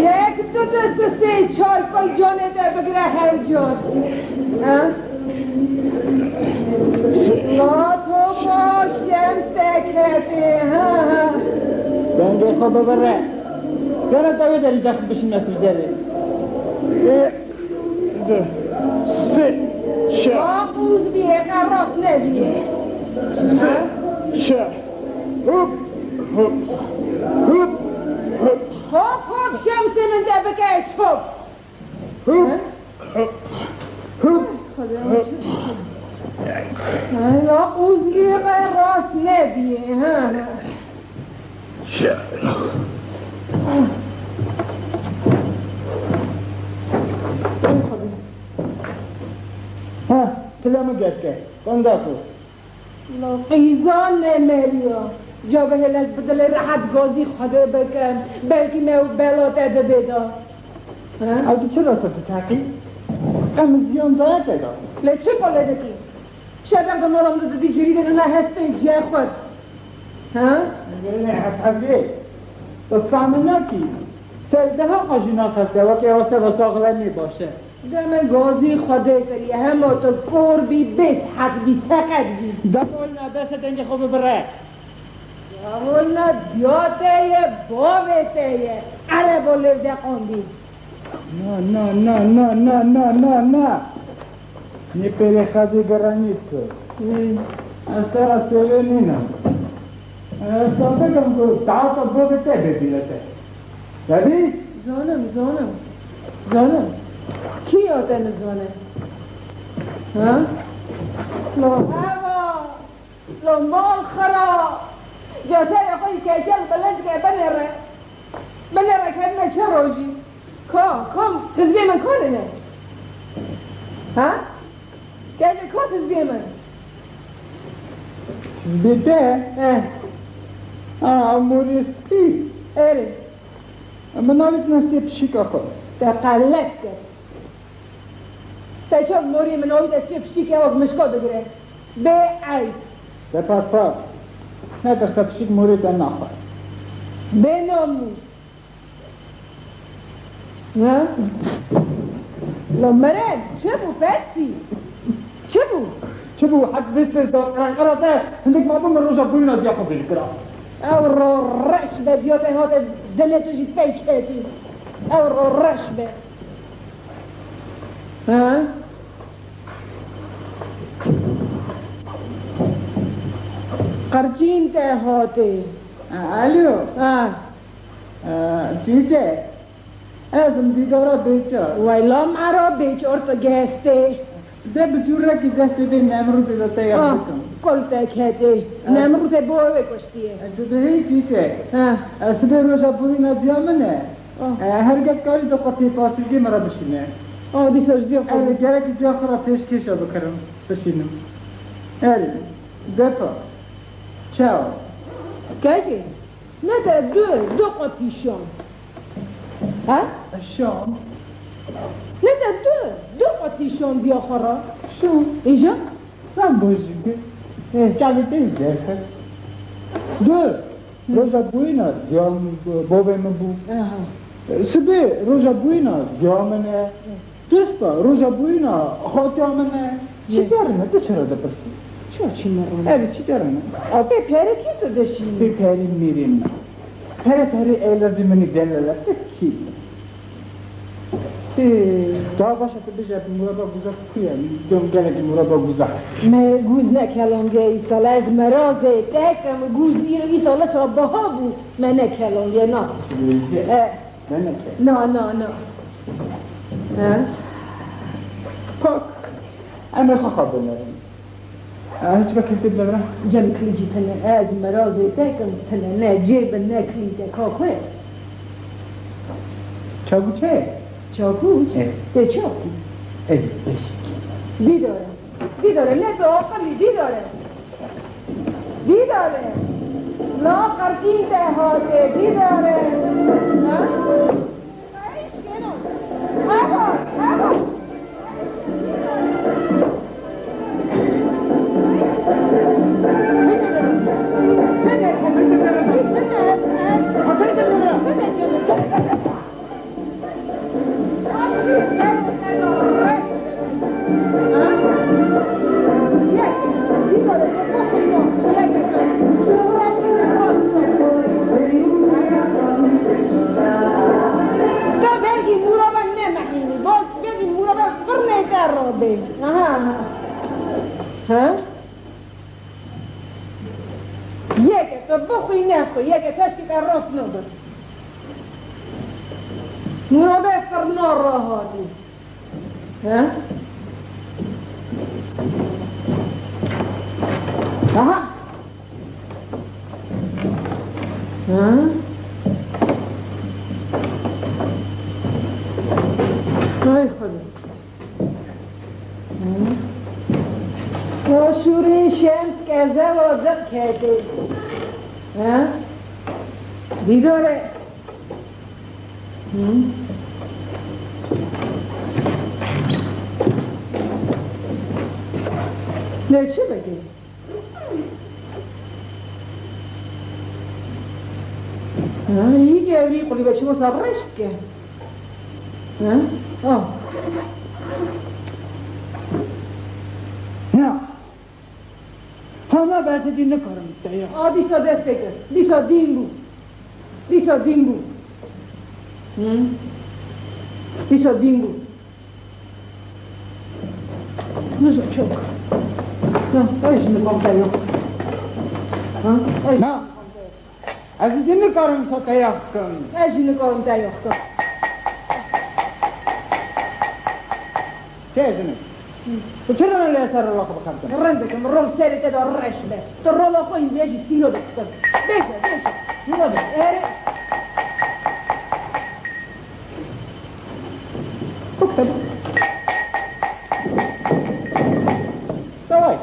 Yek, du, du, du, sê, çar, qil canê te bigire her can. Ha? La topa şems te ketê, ha, ha. Dengê xwe bibire. Gere te wê derî dest bişîne sîzerê. Ê, du, sê, çar. Aqûz bî, êqe rast nebî. Sê, çar. Hop, hop, hop, hop. Hop, hop, Şemsê min te bike çop. Hop, hop, hop, hop. Ay, ya, Aqûz bî, êqe rast nebî, ha. Ha, pila min gerke. Konda ku. La qîza nemeriya. Ca bihêl ez bi dilê rehet gazî Xwedê bikim. Belkî me û bela te bibê da. Ha? Ew tu çi rasa diteqî? Em ziyan daye te da. Lê çi qolê dikî? Şevek de mala min didî cirî de nina hestê cihê xwe. Ha? Gelê hesabê. Tu fehme nakî. Ser daha xwe jî naxevte, wekî ew seba saxle nê baş e. Deme gazî Xwedê kiriye, hema tu kor bî, bê sihet bî, seqet bî. Dewolna dest dengê xwe bibire. Dewolna diya te ye, bavê te ye. Erebo lêv de qandî. Na, na, na. Nê pêrê xezê geranî tu. Hmm. Ez te ra sêvê nînim. Ez te bigim ku taeta bavê te bê bîle te. Debî? Zanim, zanim. Zanim. Kî ya te nizane? Ha? Lo heva! Lo mal xira! Caserê xwe yî keçel bilind ke binêre. Binêre ketine çi rojî? Ka, kam, tizbê min ka nine? Ha? Kece ka tizbê min? Tizbê te? Eh. Ha, morê spî. Erê. Min navîtine sê pişika xwe. Te qelet kir. Te çav morî min navîte sê pişikê wek mişka digire. Bê eyb. Te paspas. Netirse pişik morê te naxwe. Bê namûs. Ne? Lo Meren, çi bû pestî? Çi bû? Çi bû? Hek vê sê da qereqera te hindik mabû min roja bûyîna diya xwe bêl kira. Ew ro reş be, diya te hate dinê tu jî pey ketî. Ew ro reş be. Ha? Qirçîn te hatê. Alo. Ha. Çîçe. Ez im dîdara bêça. Wayla mera bêçor tu gestê. De bi cûrekî destê vê Nemrûdê de te ya Ah, bikim. Kol te ketê. Ah. Nemrûdê bo wê kuştiye. Tu dihê çîçe. Ha. Sibê roja bûyîna diya min e. Ah. Her get karî de xwe têpasîlgê me re bişîne. Ah, dîsa ji diya xwe. Ez ê gerekî diya xwe re pêşkêşa bikirim, bişînim. Erê, depa. Çawa? Kekê. Ne te du, du qutî şam. Ha? Şam. Ne te du, du qutî şam diya xwe re. Şam. Îja? Sen bojî bi. He. Çavê te derxist. Du. Roja bûyîna diya min, bavê min bû. Aha. Sibê roja bûyîna diya min e. Desta roja bûyîna hatiya min e. Çi Ye. Kerine? Tu çira dipirsî? Çi çi me rûne? Erê çi kerine? Pê perê kî tu dişînî? Pê perê mêrê min. Pere perê eylazê min delele. Tu kî? Tê. Daha baş e tu bêje, Murada Guza ku ye? Dom gelekî Murada Guza. Me guz ne kelonge îsal, ez merazê te kem, guz îro îsal ça baha bû, me ne kelonge na. Çi diyecek? E. Ne ne ke? Na, na, na. Ha? Pak. Em ê xwe xwe binerin. Ha, hiç vekî tê bira. Cem kilîcî tine, ez merazê te kim tine, ne cê bi ne kilî te ka ku ye? Çaku çe? Çaku? E. Te çaku? Ez, ez. Dîdare. Dîdare, ne tu aqilî, dîdare. Dîdare. La qertîn te hate, dîdare. Ha? Yeke tu bixwî nexwî, yeke keşkî te rast nabin. Nûra be firna rahatî. He? Aha. Hı? Ay Xwedê. Hı? O şûrê şems keze wazir kete. He? Dîdare. Hı? Ne çi beke? Ha, iyi ki evrî qulîbe çi wisa reşt ke. Ha? Ah. Ya. Hana be ez êdî nikarim te ya. A dîsa dest pê kir. Dîsa dîn bû. Dîsa dîn bû. Hı? Dîsa dîn bû. Nizo çok. Na, ez jî nikom te yok. Ha? Ez jî Na. Ez êdî nikarim te ya kim. Ez jî nikarim te yok kim. Çi ez jinim? Tu çi rene li ser rola xwe bixebitî? Rind dikim, rol serê te de reş be. Tu rola xwe hîn jî sîro dikim. Bêje, bêje. Sîro dikim. Erê. Bik te bik. Daway.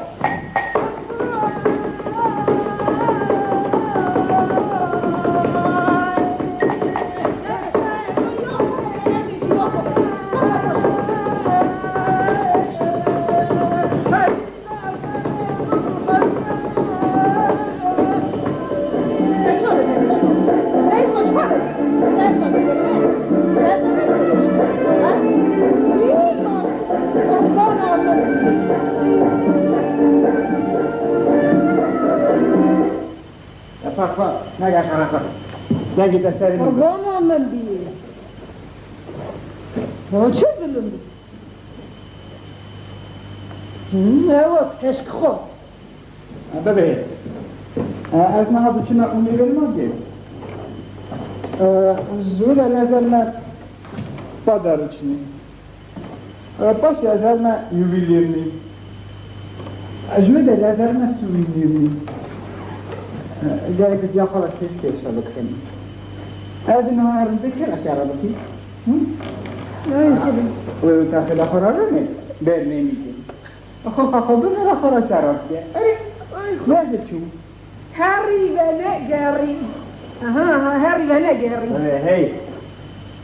Epa xwe, nege xerafa. Dengê te serê min. Qurbana min bî. Ya çi zulüm bû? Hı, ewa teşk xwe. Bibê. E, ez niha diçime û mêvên me dê. E, zû de nezer me badar çinî. E, paşê ez her me yuvîlîrnî. E, ji wê de ez her me sûvînîrnî. E, gerek diya xwe re kêş kêşe bikin. Ez niha herim dê kê re şere bikî? Hı? Ay, Xwedê. Wê wê taxê de xwe re rûnê. Ber nêmîtin. Xwe xwe xwe bimire xwe re şerab ke. Erê, ay, xwe de çû. Herî ve ne gerî. Aha, aha, herî ve ne gerî. Erê, hey.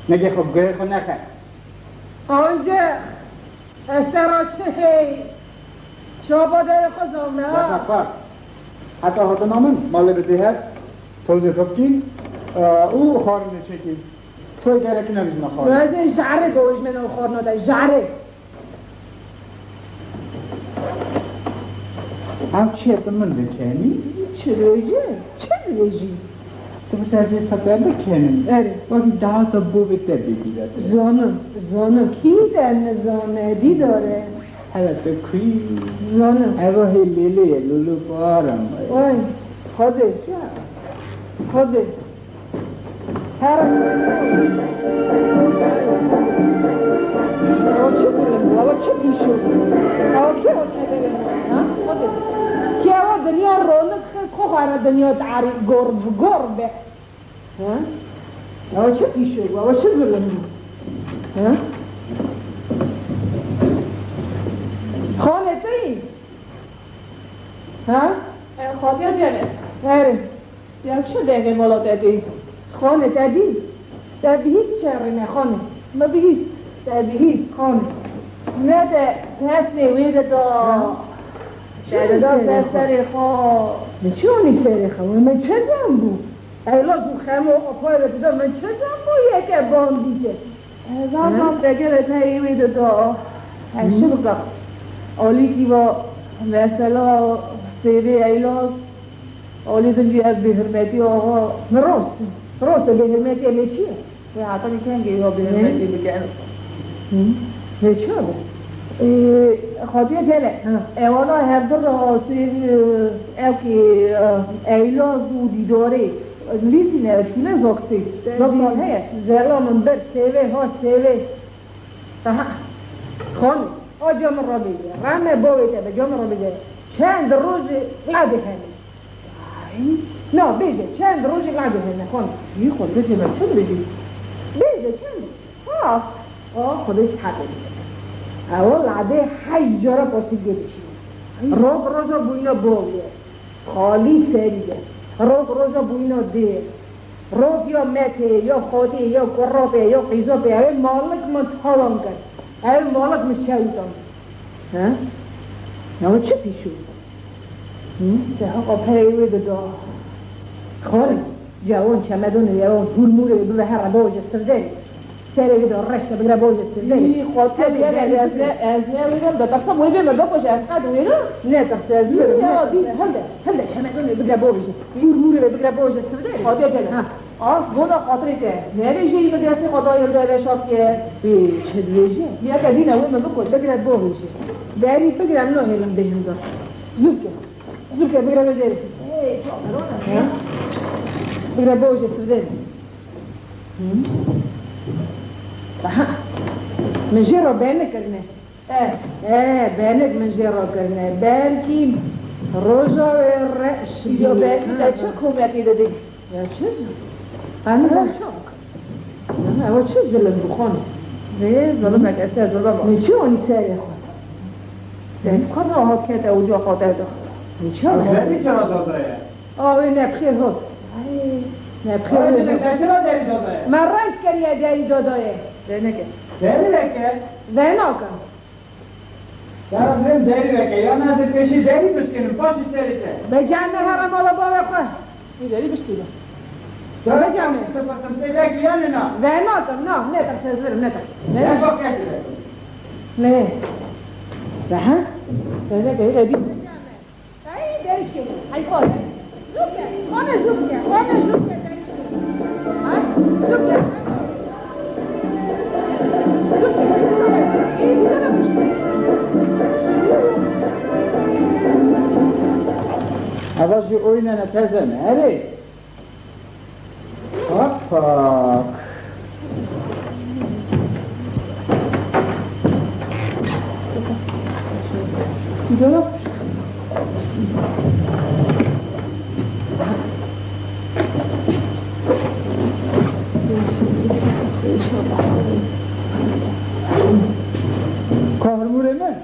Neke xwe guhê xwe nexe. Ancak ez te ra çi hey? Çaba de xwe zame ha. Baka xwe. Heta hatina min, malê bi dê her. Tozê xwe bikîn. Û xwarinê çekîn. Toy gerek nebîjme xwarin. Ez ê jare bawêjme nav xwarina de, jare. Ev çi ye tu min dikenî? Çi dibêjî? Çi dibêjî? Tu bi ser vê sefer bikenî. Erê. Wekî daha te bovê te bêdî ve. Zanim, zanim. Kî te nizane, dîdare? Hele tu kî? Zanim. Eva hê lêlê ye, lolo para me. Ay, Xwedê. Xwedê. Her Ewa çi zulüm bû, ewa çi pîşo bû. Ewa kê ewa kederê me, ha? Xwedê. Kê ewa dinya ronik xist, xwe xwe re dinya tarî gor bi gor be. Ha? Ewa çi pîşo bû, ewa çi zulüm bû. Ha? Xanê tu yî? Ha? E, Xatiya Cennet. Erê. Ya çi dengê mala te dî? Xanê te dî? Te bihîst şerî me xanê. Me bihîst. Te bihîst xanê. Ne de destê wê de da. Ha? Te de da ser serê xwe. Min çi anî serê xwe? Wê min çi zan bû? Eylaz û Xemo apayê ve dida min çi zan bû yeke bandî ke? Zan zan degere te ê wê de da. Eşim zan. Alîkî va mesela sêvê Eylaz. Olê din jî ev bêhurmetî axa. Mi rast e. Rast e, bêhurmetî lê çi ye? Wê hetanî kengê ya bêhurmetî bike? Hı. Lê çi be? Ee, Xatiye Cele, ha, ewana hevdu ra sê, e, ew ki, e, Eylaz û Dîdarê, lîsîne, şûne zok sê. Zok heye. Zela min ber sêvê, ha sêvê. Aha. Xanî, a ca min re bêje. Reme bavê te be, ca min re bêje. Çend rojî ladê hene? Ay. Na, bêje, çend rojî ladê hene, xanî? Yî xwe, bêje me, çend bêjî? Bêje, çend? Ha. O, Xwedê sihet bêje. Ew ladê heyş cara pasîvgê dişîne. Ay. Rok roja bûyîna bavê ye. Xalî serî ye. Rok roja bûyîna dê ye. Rok ya metê, ya xatê, ya kurapê, ya qîzopê, ew ê malik min talan kir. Ew ê malik min şewtan. He? Ya çi pîşo? Hı? Te heqa peyê wê dida. Xalî, cewon çemedonê ya hûrmûrê bibe here bavêje sivderê. Serê wê de reşte bigre bavêje sivderê. Yî, xatiye, gel, ez ne, ez ne wêrim, de tirsam wê bê me bikuje, ez qet wêrim. Ne tirse, ez wêrim. Ya, dî, hilde, hilde çemedonê bigre bavêje. Hûrmûrê wê bigre bavêje sivderê. Xatiye, gel. Ha. A, bona xatirê te. Nebêje yî min destê xwe daye li deve şakiye. Wê çi dibêje? Yeke dîne wê min bikuje. Bigre bavêje. Derî bigre, min nahêlim bêjim da. Zû bike. Zû bike, bigre wê derê. Ê, çawa rona. Ha? Bigre bavêje sivderê. Hı? Aha. Min jê re bêhne kirine. Eh. Eh, belek min jê re kirine. Belkî roja wê reş bî. Yo, belkî te çi kometî didî? Ya çi? Em zor çi bikin? Ew çi zilim bû xanî? Vê zilimek, ez te zilim. Ne çi onî serê xwe? Te xwe ne hat kete uca xwe te de. Ne çi? Belkî çira dadaye? A wê nepxê hot. Nepxê hot. Me reng kiriye derî dadaye. Vê neke. Vê neke. Vê nake. Yara, em derî veke, ya ne ez ê pêşî derî bişkînim, paşî serê te. Be gel me here mala bavê xwe. Wî derî bişkîne. Yara, bêje me. Te paşî te vekî ya ne na? Ve nakim, na, ne tirse, ez verim, ne tirse. Ne? Ne bak ya. Ne? Ve ha? Te ne gel, gel. Ay, derişkê. Ay, xwe. Zû ke. Xwe zû bike. Xwe zû bike, derişkê. Ay, zû ke. Zû ke. Ê, zû ke. Eva jî oyne ne teze ne, erê. Pak pak. Kahrmûrê min.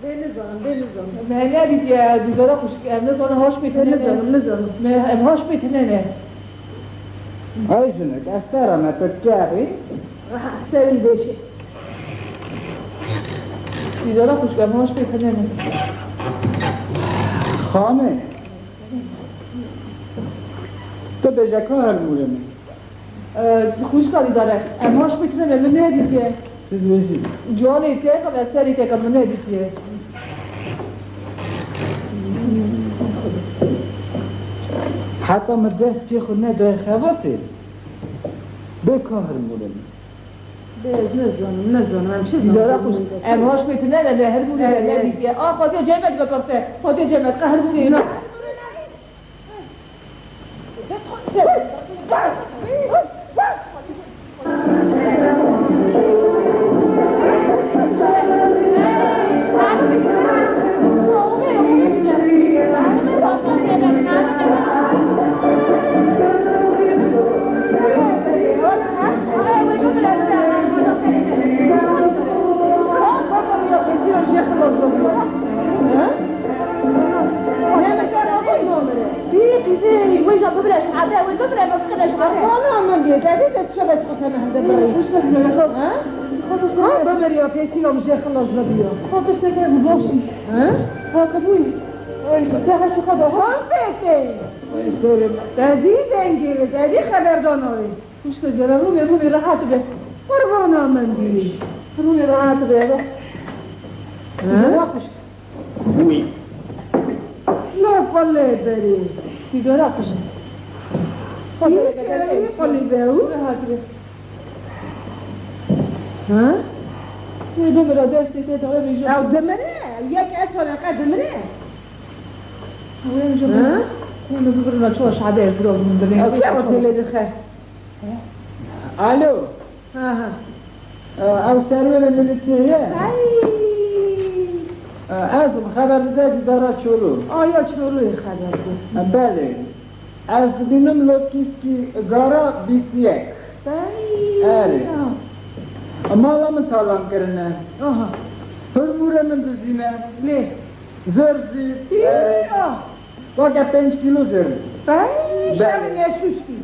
Bê nizanim, bê nizanim. Me nedîtiye, dîzara xwişk, em nizanin haş pê tine ne. Bê nizanim, nizanim. Me, em haş pê tine ne. Ay jinik, ez te re me tu kerî. Aha, serim deşê. Dîzara xwişk, em haş pê tine ne. Xanê. Tu bêje kahrmûrê min. Xwişka dîdare, em haş pê tine ne, min nedîtiye. Siz wê jî. Ciwanê teka ve serê teka min nedîtiye. Heta min dest cê xwe nedaye xebatê, bê kahrmûrê min. Bê ez nizanim, nizanim, em çi zanin? Dîdara xwişk, em haş pê tine ne, me hirmûrê me nedîtiye. A, Xwedê cemet bipirse, Xwedê cemet, qehrmûrê. Bî, qîzê wê ja bibire şade, wê bibire, me bikide ji ber xwe. Ana min bê, te dê te çolek xwe te me hinde birî. Ha? Ha, bibir ya, pêsîna min jê xilas nebiya. Ha, tiştekê bi baş î. Ha? Ha, qebûl. Oy, te heşî xwe da. Ha, pêtê. Oy, sorê me. Te dî dengê wê, te dî xeberdana wê. Xwişko, rûnê, rûnê rehat be. Qurbana min bî. Rûnê rehat be, be. Ha? Be xwişk. Wî. No qulê berê. Dîdara xwişk. Qulê berê. Ha? Wê bimira destê te dayê bêje. Ew dimire, ew yek ez saleqe dimire. Wê ji Ha? Wê bibirina çawa şadê ez bira min birê. Ew kê otêlê dixe? Alo. Ha, ha. E, ew serwerê milîtiyê ye. Ay. E, ez im, xeber bide Dîdara Çolo. Aya Çoloyê xeber bide. E, belê. Ez dibînim Lotkîskî gara bîst û yek. Bey. Erê. Ya. Mala min talan kirine. Aha. Hurmûrê min dizîne. Lê. Zor zî. Ya. Weke pênc kîlo zor. Bey, Bey. Şerê neşuştî.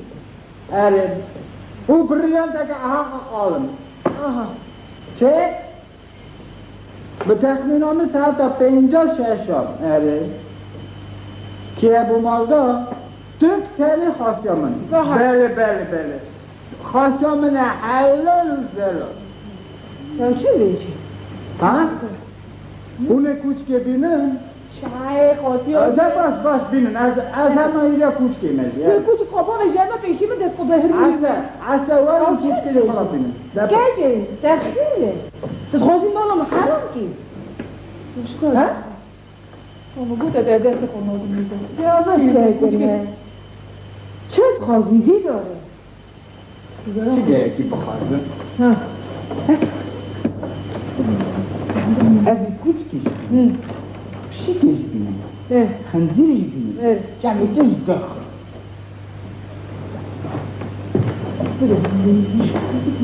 Erê. Û brîlanteke aha qalim. Aha. Çê? Bi texmîna min saeta pênca şeşan. Erê. Kî hebû malda? Tuk tenê xasiya min. Aha. Belê, belê, belê. Xasiya min e helal û zelal. Ya çi vêjî? Ha? Hûn ê kûçkê bînin? Şayê xotî. De baş, baş bînin. Ez, ez hema îrê kûçkê me jî. Kûçik xwe bane jeme pêşî min dest xwe dehirmî. Ese, ese werin kûçkê jî xwe bînin. De baş. Kecê, te xêle. Tu dixwazî mala min heram kî? Ha? Onu bu da derdest konu oldu. Ya ben sevdim. Çi dixwazî Dîdare? Çi gerekî bixwazim? Ha. Ez ê kûçkî jî bînim. Hı. Pişikê jî bînim. Hı. Xenzîrê jî bînim. Hı. Çavê te jî dax.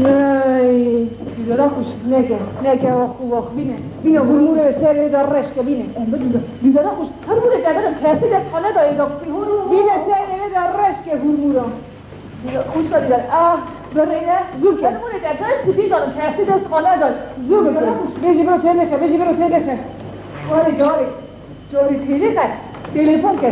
Hey, Dîdara xweş, neke, neke, wax, wax, bîne. Bîne, hurmûrê serê de reşke, bîne. Dîdara xweş, her hûrê te derin, kesî dest xwe nedayê, da qutî hûr. Bîne serê de reşke hurmûra. Xwişka Dîdar, ah, birêne. Zû ke. Her hûrê te pêş dibî danin, kesî dest xwe neda. Zû bike. Bêjî biro têlê xe, bêjî biro têlê xe. Warê carê, carê têlê xe. Telefon ke.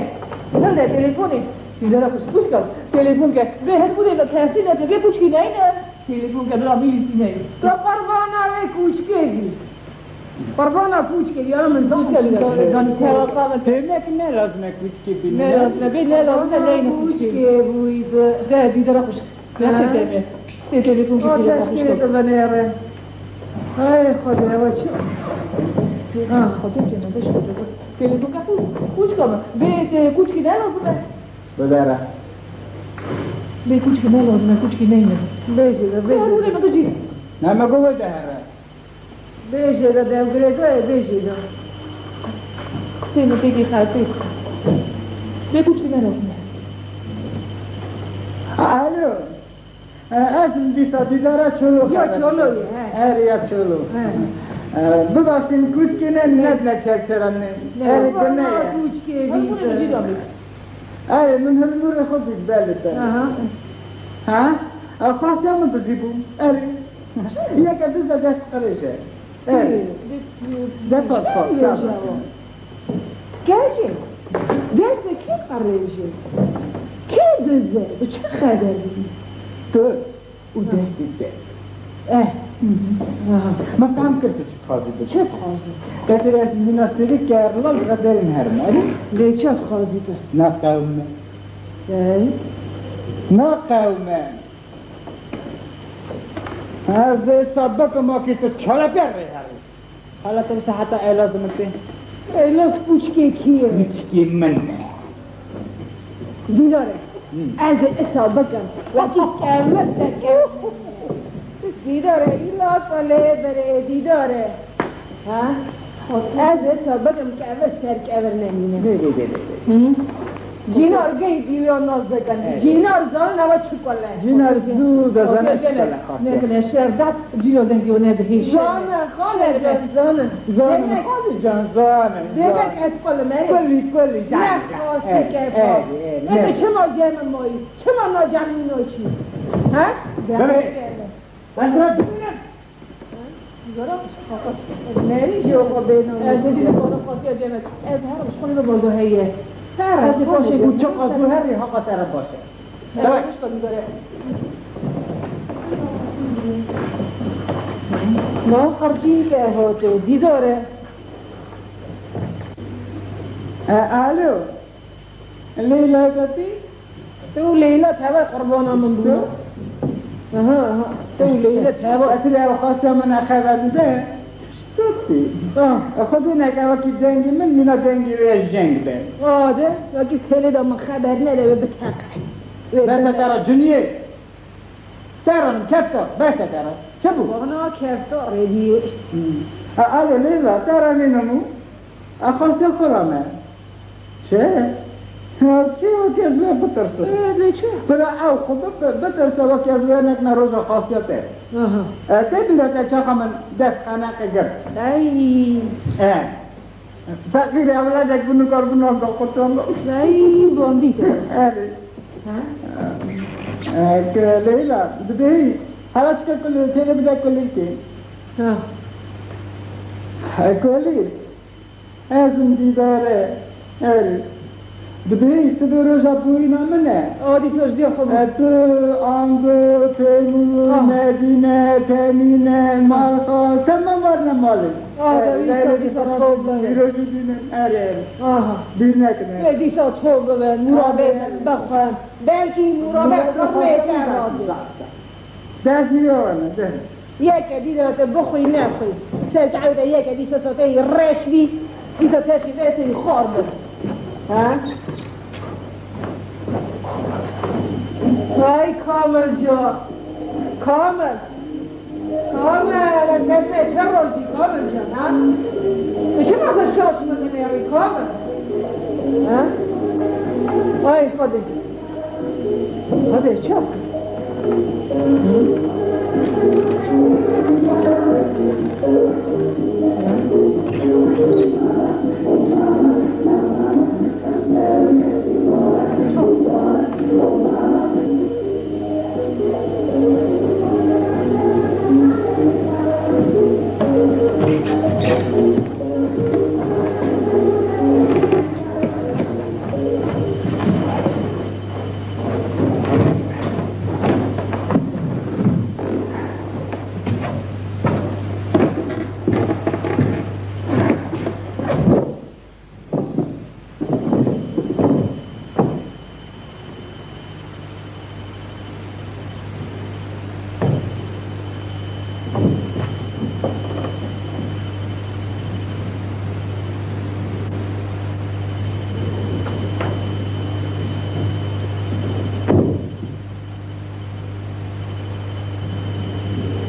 Hilde telefonê. Dîdara xweş, xwişka, telefon ke. Bê her hûrê me kesî nede, bê kûçkî neyne. Telefon ke bira bîlî tîne. Tu qurbana wê kûçkê bî. Qurbana kûçkê bî, ya min zan kûçkê bî. Danî sewa qama. Têmek ne lazim e kûçkê bî. Ne lazim e, bê ne lazim e, neyne kûçkê. Kûçkê bûyî bi. De, Dîdara xweş. Ne tême. Tê telefon ke. O teşkilê te venêre. Ay Xwedê, ewa çi? Ha, Xwedê cene, beş Xwedê. Telefon ke kûçka min. Bê, tê kûçkî ne lazim e. Bidere. Bê kûçkî ne lazim e, kûçkî neyne. Bêjî de, bêjî de. Hûrê min bijî. Ne me got wê de here. Bêjê de dewgirêka ye, bêjê de. Qisê min têkî xerpê. Bê kûçkî ne lazim e. Alo. E, ez dîsa Dîdara Çolo. Ya Çolo ye, he. Erê ya Çolo. He. E, bibexşîn kûçkê ne, nedine çerçera ne. Ne. Erê, bana kûçkê bî. Erê, min hurmûrê xwe bî, belê te. Aha. Ha? E, xasiya min dizî bû. Erê. Yeke diz de dest qirêj e. Erê. Dest qirêj e. Kecê, destê kê qirêj e? Kê diz e? Bi çi xeber bî? Tu. Û destê te. Ez. Aha. Me fehm kir tu çi dixwazî bikî. Çi dixwazî? Qetir ez mîna sêvê kerlal re derin herim, erê? Lê çi dixwazî tu? Naqewme. Ey? Naqewme. Ez ê hesab bikim, ma kî tu çalakê rê herî. Hala tu bi seheta Elaz dimitê? Elaz kûçkê kî ye? Kûçkê min e. Dîdare, Hı. Ez ê isa bikim. Wekî kevir serkevir. Dîdare, îla te lê berê, Dîdare. Ha? Ez ê isa bikim kevir serkevir nemîne. Lê, lê, lê, lê, lê. Hı? Cînar gey dîwiya naz dikin. Evet. Cînar zanin ewa çi kol e. Cînar zû dizane çi kol e, xatya. Nekine şer dat, cîno dengî û nedihê şer. Zane, xale can, zane. Zane, demek, xale can, zane. Demek ez kol im, erê. Kulî, kulî, can, ne can. Xasike, evet, evet, evet. Neke çima cem mayî? Çima nacem mînoşî? Ha? Bebe. Demek yani. Ben sana bilmem. Zora, merî jî oxo bêno. Ez ê dînê xwe xwestiya cem e. Ez her ji xwe re baldo heye. Her ez ê paşê ku çok az bu her haqa te re baş e. Evet. Ma xercîn ke hote, Dîdare. E, alo. Leyla Zetî? Tu û Leyla teva qurbana min bû. Aha, aha. Tu û Leyla teva. Esilê ew xastiya min e xeber dide. Tutî. Ah. E, Xwedê neke wekî dengê min, mîna dengê wê jeng be. Ade, wekî têlê de min xeber nede wê biteqe. Wê Bese biteqe. Te re ciniyê. Te re min kefta, bese te re. Çi bû? Bana kefta rêdiyê. Hmm. E, alê Leyla, te re nînim û. E, xansê xwe re me. Çi? Ya, çi wekî ez wê bitirsim? Ee, lê çi? Bira ew xwe bi-, bi-, bitirse wekî ez wê nekime roja xasiyetê. Aha. E, tê bîra te çaxa min dest qeneqe girt. Ey. E. Feqîr ewladek bi nikar bi nan da qurtanda. Ey, bandî te. Erê. Ha? E, ke Leyla, dibêhî, hela çike kulî, têne bide kulî ki. Ha. E, kulî. Ez im dîdare, erê. Dibê sibê roja bûyîna min e. A, dîsa ji dê xwe bû. E, tu, Ango, Pêmû, Ah. Medîne, Temîne, Malxas, heme marine malê. Ah, E, dîsa, leylê dîsa dîsa top be. Îro jî bînin, erê, erê. Aha. Bîr nekine. Wê dîsa top be, Nûra Erê. Bê bexwe. Belkî Nûra Nûra bexwe bexwe. Mêter razî. Dest niye wana, de. Yeke dîsa te bixwî nexwî. Ser çavê te yeke dîsa te reş bî, dîsa te şî vê sêrî xwar bû. Ha? Hay Kamil can. Kamil. Kamil, ez kesê çi rojî Kamil can, ha? Tu çima xwe şaş min dinêrî Kamil? Ha? Ay Xwedê. Hadi çap.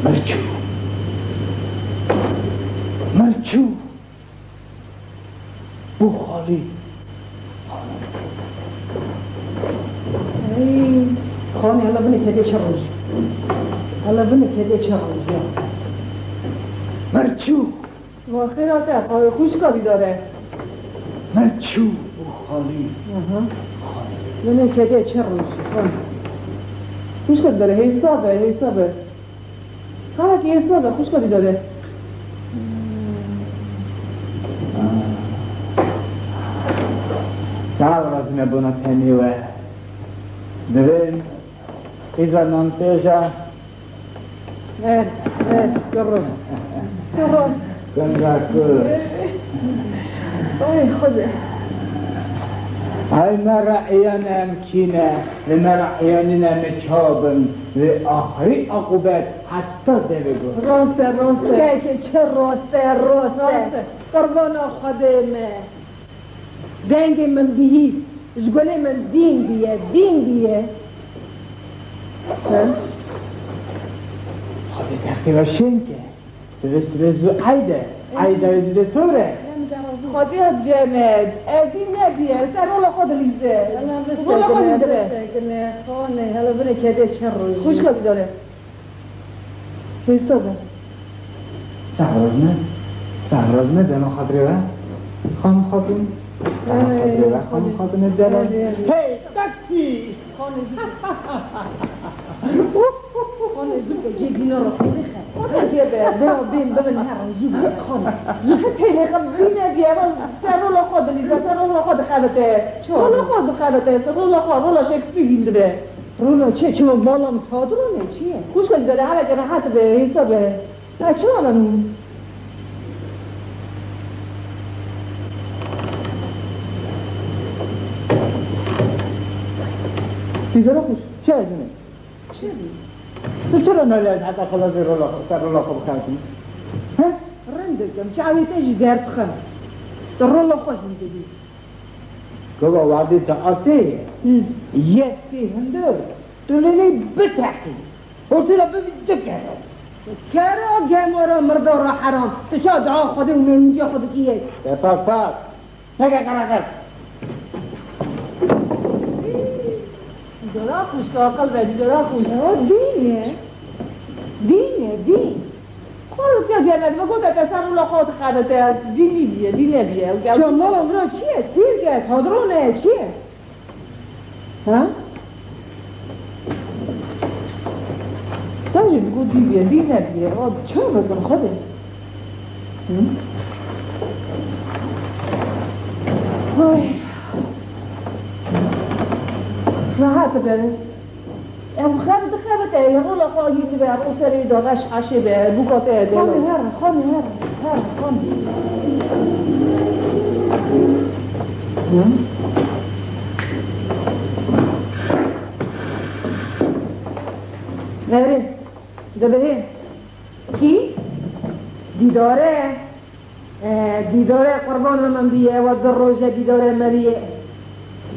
Merçû. Merçû. Bû xalî. Ey, xanê, hele binê kedê çi roj. Hele binê kedê çi roj ya. Merçû. Ma xêra te, xalê xwişka dîdare. Merçû bû xalî. Aha. Xalî. Binê kedê çi roj. Xalê. Xwişka dîdare, hêsa be, hêsa be. Xalekî êsa be, xwişka dîdare. Sağ ol, razî me bona tenê we. Divên, îza nan têja. Evet, evet, kuro. Kuro. Kuro. Ay, Xwedê. Ay, me re iyan em kîne, li me re iyanîne me çabin, ve axirî aqûbet. Heta devê got. Rast e, rast e. Kekê çi rast e, rast e. Rast e. Qurbana Xwedê me. Dengê min bihîst. Ji gulê min dîn bûye, dîn bûye. Sen? Xwedê textê we şên ke. Divê sibê zû eyd e. Eyda wê dide sor e. Xwedê Cemed, ez dîn nebûye. Ser rola xwe dilîze. Rola xwe dilîze. Xanê, hele binê kedê çi roj. Xwişka dîdare. Hêsa be. Sağ ol, Rozme. Sağ ol, Rozme. Dema xatirê we. Xanim Xatun. Dema xatirê we. Xanim Xatun, ne dera. Hey, taksî! Xanê zû ke. Xanê zû ke, cê dîna re xwe bixe. Xanê zû ke be, bira bên bibin her zû be, xanê. Zû ke têlê xem dîne diye, ser rola xwe dilîze, ser rola xwe dixebite. Rola xwe dixebite, ser rola xwe, rola Shakespeare hîn dibe. Rola çi? Çima bala min tadiro ne? Çi ye? Xwişka dîdare, heleke rehet be, hêsa be. Ha, çi wana nû? Dîdara xwişk, çi ezine? Çi? Tu çira nalê ez heta xelazê rola, ser rola xwe bixebitim? He? dikim, çavê te jî derdixim. Tu rola xwe hîn dibî. Kova wadê te asê ye. Hı. Yek tê hundir, tu lê lê biteqî. Hosê de bibî du kere. Kera gemara mirdara heram. Tu ça dua Xwedê û mêmûntiya xwe dikî yek? Te pak pak. Neke qereqer. Dîdara xwişk, aqil be, dîdara xwişk. Ya dîn e. Dîn e, dîn. Xwar tiya cennet ve gote te ser rûla xwe dixebite. Dîn nîdiye, dîn nebiye. Ya mala vira çi ye? Sîrk e, tadrone ye, çi ye? Ha? Sen jî digot dî bîye, dî nebîye. O çawa bikim Xwedê? Hı? Ay. Rahat be. Ew xev dixebite, ya rola xwe hîn dibe, ev o serê daveş eşê be, bûka te ye delo. Xanê her, xanê her, her, xanê. Hı? Nerê? Dibihê. Kî? Dîdare. E, dîdare qurban min bîye, ewa du roje dîdare meriye.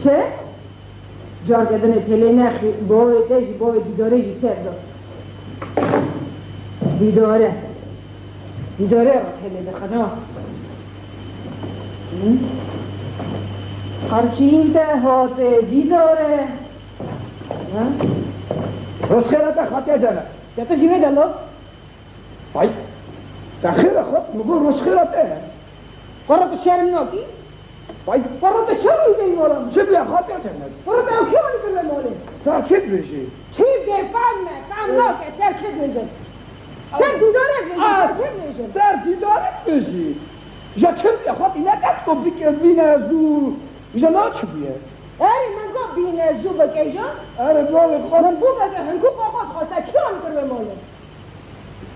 Çi? Carke dinê têlê nexî, bavê te jî, bavê dîdare jî ser da. Dîdare. Dîdare re têlê dixin ha. Hı? Qarçîn te hate dîdare. Ha? Rojxêra te xatiye cene. Ya tu jî vê de lo? Vay. Te xêra xwe, min got rojxêra te. Xwe re tu şerm nakî? Vay. Xwe re tu şerm nakî mala min? Çi bûye xatiye cene? Xwe re te ew kî anî kir ve malê? Ser kê dibêjî? Çi bêfehm me, fehm nake, ser kê dibêjin? Ser dîdare dibêjin, ser kê dibêjin? Ser dîdare dibêjî. Ja çi bûye xatî, ne qet ku bike bîne zû, ja na çi bûye? Erê, min got bîne zû bike ja. Erê, bavê xwe. Min bû bike, hinkuka xwe dixwest, te kî anî kir ve malê?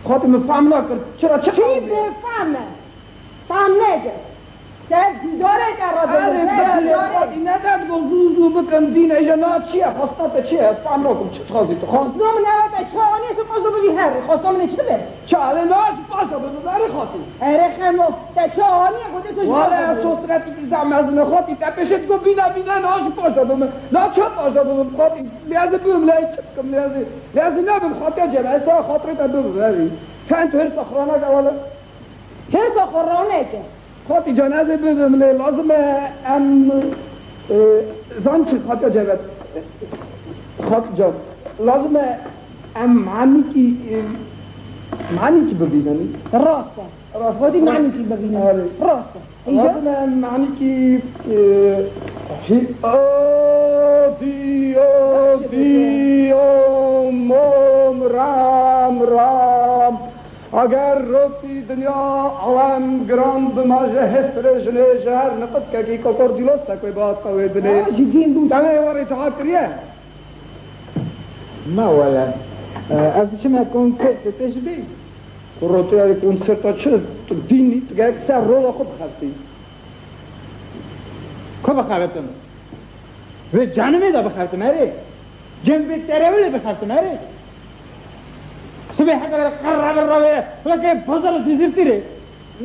Xatî min fehm nakir, çira çi qewimî? Çi bêfehm e? Tam neke. Ser dîdare te re bibin, ser dîdare. Erê belê, xatî ne derdgo zû zû bikim dîne, îja na çi ye, xwestina te çi ye, ez fam nakim, çi dixwazî tu? Xwestina min ew e te çi anî, tu paşda bibî herî, xwestina min ê çi be? Çi, erê na ez paşda bibim, erê xatî. Erê Xemo, te çi anî, gotê tu ji... Wele ez sosretîkî zehf mezin e, xatî, te pêşê digo bîne, bîne, na ez paşda bibim. Na çi paşda bibim, xatî? Lê ez ê bibim, lê çi bikim, lê ez ê, lê ez ê nebim, xatiya cem, ez xatirê te bibim, erê. Sen tu hêrsa xwe raneke wele. Hêrsa xwe raneke. Xatî can, ez ê bibim lê lazim e em, e, zan çi xatiya ceved. Xatî can, lazim e em manîkî, e, manîkî bibînin. Rast e. Rast e. Xatî manîkî bibînin. Erê. Rast e. Lazim e em manîkî, e, hî, o, dî, o, dî, o, mom, ram, ram. Eger rotî dinya alem giran bi ma ji hêsirê jinê ji her niqitkekî kokordîlos sekwê bihat qewê dinê. Ha, ji dîn bû. Demê werê tu hat kiriye? Na wele. E, ez diçime konsertê te ji bî. Ku rotiyarê konserta çi? Tu dînî, tu gerek ser rola xwe bixebitî. Ku bixebitim? Vê canimê de bixebtim erê. Cem vê terewilê bixebtim erê. Sibê heta qerra birra vê, weke pazara dizirtirê.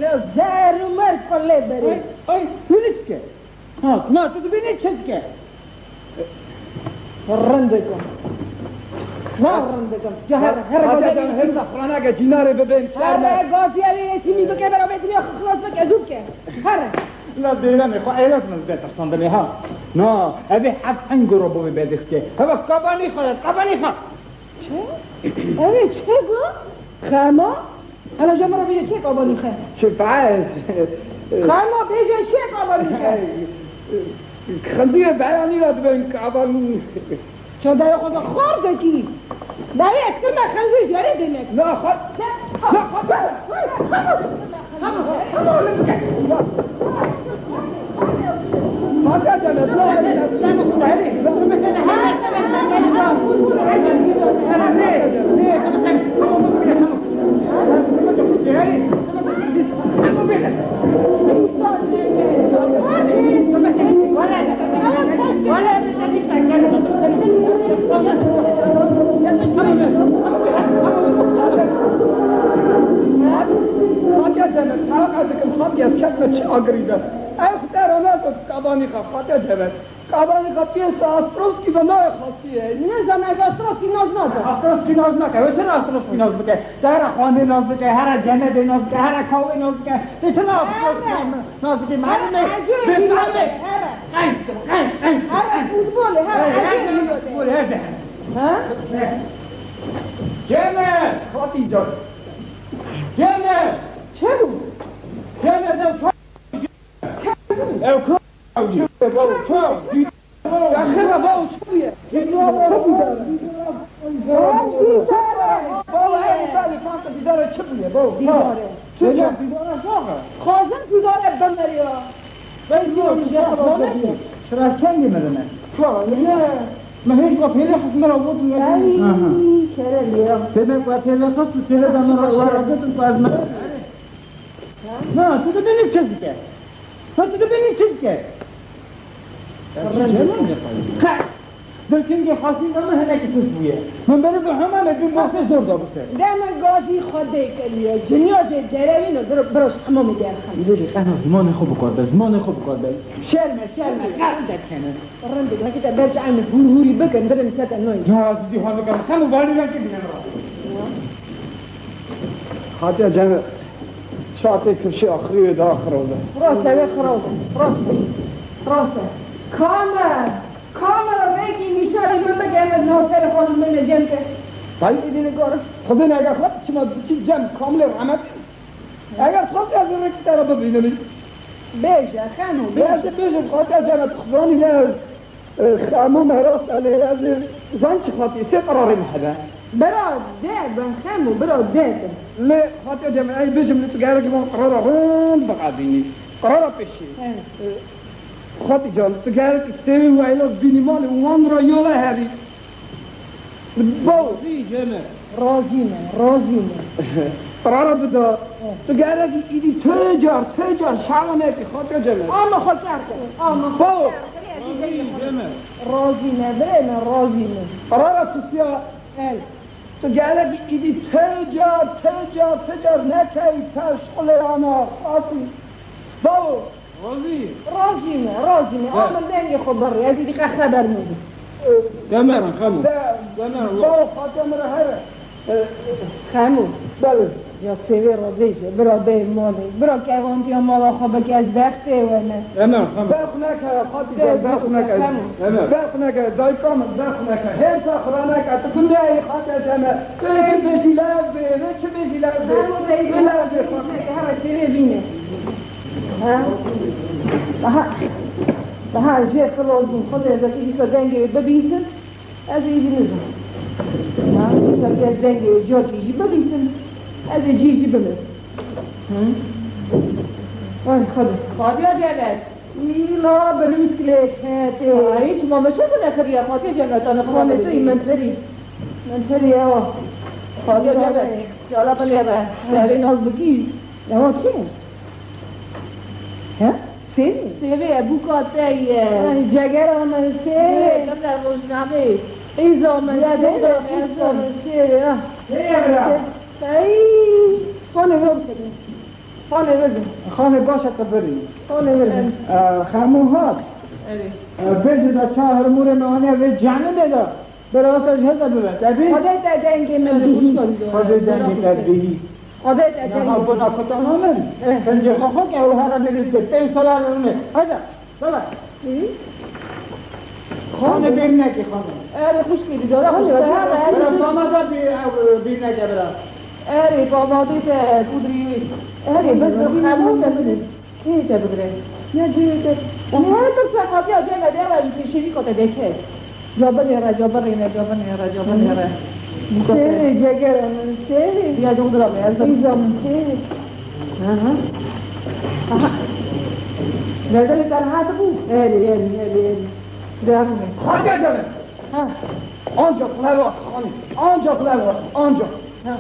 Le zer û mer xwe lê berê. Ay, ay, hûn çi ke? Ha, na, tu dibînî çi dike? Rindikim. Na rindikim. Ca her, her Hatice gaziyê can, hêrsa Xraneke cînarê bibên şerme. Her gaziyê yetîmî bike, bera yetîmî xilas bike, zû bike. Here. La dêremê xwe eylat min bide tirsandinê ha. Na, evê heft heng goro bovê bedixke. Heve kabanî xwe, kabanî xwe. Çi? Evê çi got? Xema? Hele ji min re bêje çi kabanî xe? Çi be? Xema bêje çi kabanî xe? Xinzîrê beyanî re dibin kabanî. Çadeya xwe de xwar dekî. Dayê ez kirme xenzî zerê demek. Na xwe. Na xwe. Ez ketime çi agirî de. Ew xwe te re nazo kabanî xwe, Fatya Cever. Kabanî xwe piyê Ostrovskî de nayê xwestiye. Nizam ez Ostrovskî nas nakim. Ostrovskî nas nake. Wê çira Ostrovskî nas bike? Te here xwendê nas bike, here cenedê nas bike, here kawê nas bike. Te çira Ostrovskî nas bike? Malum e. Bê malum e. Qenc, qenc, qenc. Here futbolê, here. Futbolê, here. Ha? Cener! Fatî can. Cener! Çi bû? Cener, ew ka-, ew ka-, ew ka-, Axir re bawo çi bûye? Çi bûye? Bawo, ew dîdare, kanka, dîdare çi bûye? Bawo, dîdare. Çi çi? Dîdare sax e. Xwazim dîdare bimeriya. Çira kengî mirine? Çawa? Ne? Me hêj got hêlê xist me re got me. Ay, kerem ya. Têbe ku têbe xist û têbe de me re were gotin ku ez me. Na, tu dibînî çi dike? Ha, tu dibînî çi dike? Qe, dilkingê xasî me min hinekî sist bûye. Min berî bi hema me bîn basê zor da bise. De min gazî xwe dê kiriye. Cinya zê derewîn û biro, biro ji hemamê derxin. Lêlî qehna zimanê xwe bikar be, zimanê xwe bikar be. Şerme, şerme, qehn dekene. Rindik, nekite ber çi em hûr hûrî bikin, birin kete noy. Ya, ez dî hal bikim. Hemû valî wekî bînin ra. Hatiye Cemil, şatê kifşê axirî wê daha xirab e. Rast e, wê xirab e. Rast e. Rast e. Kamer! Kamer, rêkî nîşanî min bike, ez nav serê xwe min cem ke. Tay? Êdî nikare. Xwedê nege xwe, çima diçî cem kamilê rehmet. Eger xwest ez rêkî te re bibînim. Bêje, Xemo, bêje. Ez ê bêjim, xwest ez cem, tu zanî ne ez, e, Xemo me rast elê, ez ê zan çi xwetî, sê qirarê me hebe. Bira de ben Xemo, bira de ben. Lê xwetê cem, ey bêjim, lê tu gerek van qirara rind biqedînî. Qirara pêşî. He. E, Xwetî can, tu gerek sêwî weyla bînî malê wan ra yola herî. Bo! Razî Cemil. Razî me, razî me. Qirara bida. He. Tu gerekî îdî tu car, tu car şawa nekî, xatir Cemil. Ama xwe kerte, ama xwe kerte. Bo! Razî Cemil. Razî me, birê me, razî me. Qirara çistiya. El. Tu gerekî îdî tu car, tu car, tu car nekey, tev şixulê ana, xatî. Bo! Razî? Razî me, razî me. Be. A min dengê xwe birê, ez îdî qe xeber nedim. Demerin, Xemo. De, Demerin, bawo xatiya min re here. E, Xemo. Belê. Ya sêvê re vêje, bira bê malê. Bira kevantiya mala xwe bike, ez bextê we ne. Demerin, Xemo. Berx neke, xatî be, berx neke. Xemo. Demerin. Berx neke, dayika min, berx neke. Hêrsa xwe ra neke, tu gundeyê xatiya Cemil. Vê çi bêjî lev bê, vê çi bêjî lev bê. Xemo, dayika min, lev bê, xatiya. Here sêvê bîne. Ha? Daha, daha jê xilas bûm. Xwedê ez ê dîsa dengê wê bibîsim. Ez ê êdî nizim. Ha? Dîsa ez dengê wê carkî jî bibîsim. Ez ê cî jî bimirim. Hı? Ay Xwedê. Xwedê devet. Îla bi rîsk lê ketê. Ay, çima me çi bine xiriya Xwedê Cemil, tane Xwedê tu yî menterî. Menterî ewa. Xwedê devet. Yala binêre. Serê naz bikî. Ewa kî? He? Sêvê? Sêvê ye, bûka te ye. Ay, cegera min sêvê. Sêvê, te rojnameyê. Qîza min sêvê, qîza min sêvê, ah. Sêvê bira. Ay, xanê vir bikevin. Xanê vir bin. Xanê baş e, te birî. Xanê vir bin. Ee, Xemo hat. Evet. Ee, bêjin de çawa hirmûrê me aniye vê cehennemê de. Bira, asa ji heza bibe, te bî? Xwedê te dengê min bihîst. Xwedê dengê te bihîst. Xwedê te dengê min bihîst. Niha bona kutana min. Eh. Pengê xwe xwe ke ew hera nêrî dike. Pênc sala rûnê. Hadi, baba. Hı? Xane bêr nekê xane. Erê xwişkê dîdara xwe. Bira, baba da bî, ew, bîr neke bira. Erê, babadê te kudrî wê. Erê, bes bi xemû te bidin. Kê te bigire? Ya cihê te. Niha tu seqatiya cem e, dewa ji pêşevî xwe te deke. Cabirê re, cabirê re, cabirê re, cabirê re. Sêvê cegera min, sêvê. Ya dû dira me, ez de. Qîza min, sêvê. Hı hı. Aha. Derdorê te rehat bû? Erê, erê, erê, erê. Devam et. Xatiya cem e. Ha. Ancak levat xanî. Ancak levat. Ancak. Ha.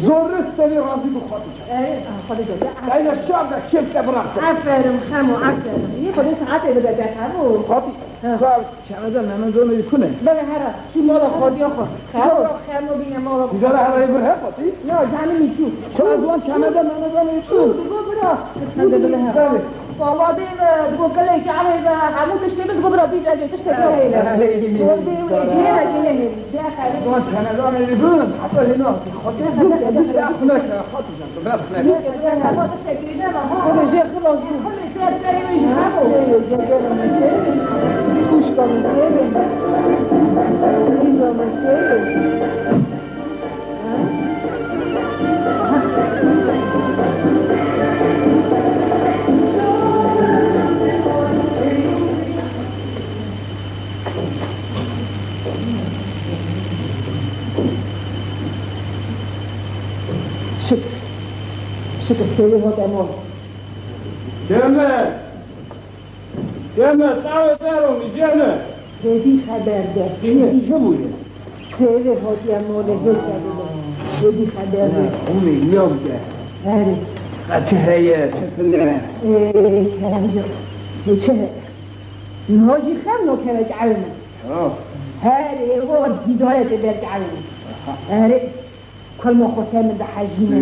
Zorre sêvê razî bû Xatice. Erê, ha, Xatice. Eyle şer de kêf te bıraksın. Aferin Xemo, aferin. Yê Xwedê saetê bide te Xemo. Xatî. He. Sar çemede Mehmet Onur'u kune. Bele here, şu mala xwediya xwe. Xero, xerno bîne mala xwe. Güzel hele bir hep atı. Ya, canım içi. Şu az wan çemede Mehmet Onur'u kune. Dur, dur, bira. Sen de bile he. Tabii. Baba de ve, bu kale ki abi ve, hamu tişte biz bu bira bir de tişte böyle. Hey, hey, hey. Dur, bir, bir, bir, bir, bir. Şu an çemede Onur'u kune. Hatta yine atı. Hatta yine atı. Hatta yine atı. Xwedê jê xilas bû. Xwişka min sêr e. Hîza min sêr e. Şikir. Şikir, Sêrê hot emo. Deme! Deme, tawe dero mi, deme! Hêdî xeber de, hêdî. Çi bûye? Sêrê hotiye molê hê serê de. Hêdî xeber de. Hûnê lew de. Erê. Qe çi heye, çi tune? Ê, kerem jî. Ê, çi heye? Niha jî xem no kere çavê min. Ha. Herê, o hîdayetê ber çavê min. Aha. Erê. Kulma xwe ser min dihejîne. Ee.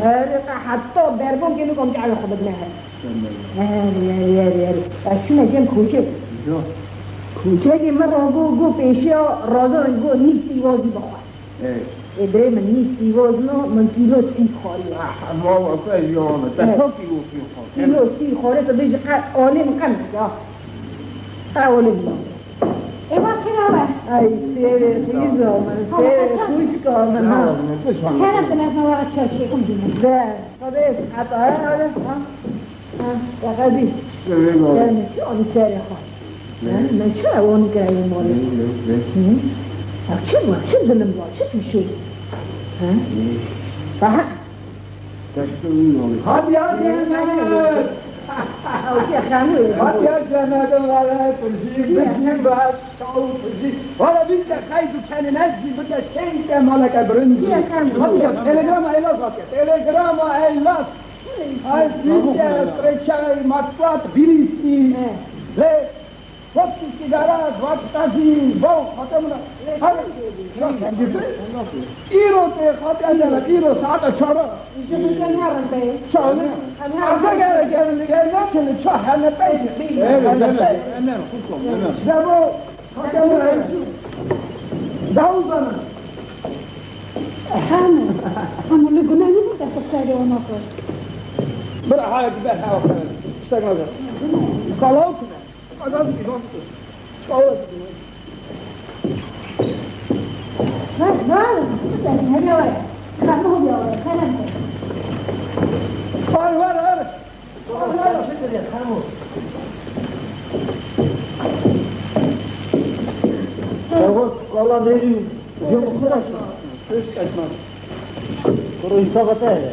Erê, qe heta derbon kê nikom çavê xwe bidime her. Tamam. Erê, erê, erê, erê. Ez çûme cem koçek. Yo. Koçekê min ra got, got pêşiya razan got nîv sîvazî bixwe. Ee. Ê birê min nîv sîvaz no, min kîlo sî xwariye. Ah, valla te jiyana, te ço kîlo sî xwariye? Kîlo sî xwariye, tu bêjî qe alê min qe min ya. Qe alê min. Eva xêra we. Ay, sêrê xîza min, sêrê xwişka min, ha. Kerem, tu nexme were çaçê kum dîme. Be, tabii, hata, ha, ha. Ha, ya qedî. Sêrê xwe. Kerem, çi anî serê xwe? Ne? Ha, me çi ewanî kirayê malê? Ne, ne, ne. Hı? Ya çi bu, çi zulüm bu, çi pişo? Ha? Ne? Daha. Teşkil olmamış. Hadi ya Mehmet. Hadi ya Mehmet, valla, turşu, turşu, baş, şov, turşu. Valla biz de kaydı kendine, biz de şey de malaka birinci. Hadi ya, telegrama Elazığ, telegrama Elazığ. Ay, biz de streçay, masklat, birisi. He. Le, Wek sigara, wek tazî, baw, xate min a. Her, şo sen gibi. Îro te xate acele, îro saeta çar a. Ji min te ne rindeyê. Çar. Em her Asa gel, gel, gel, ne çene, ça, her ne pey. Bî, bî. Evet, evet. Hemen, hemen, hukum, hemen. Debo, xate min a. Dawu zanim. Hem, hem li gune ne bu dest xeyre ona koy. Bira, hayır, biber, ha, o kadar. İşte ne kadar. Kalaw kine. Var, var, var. Var, var. Ewa, valla ne diyeyim? Yok, bu kadar. Hiç kaçmaz. Kuru hesaba te hele.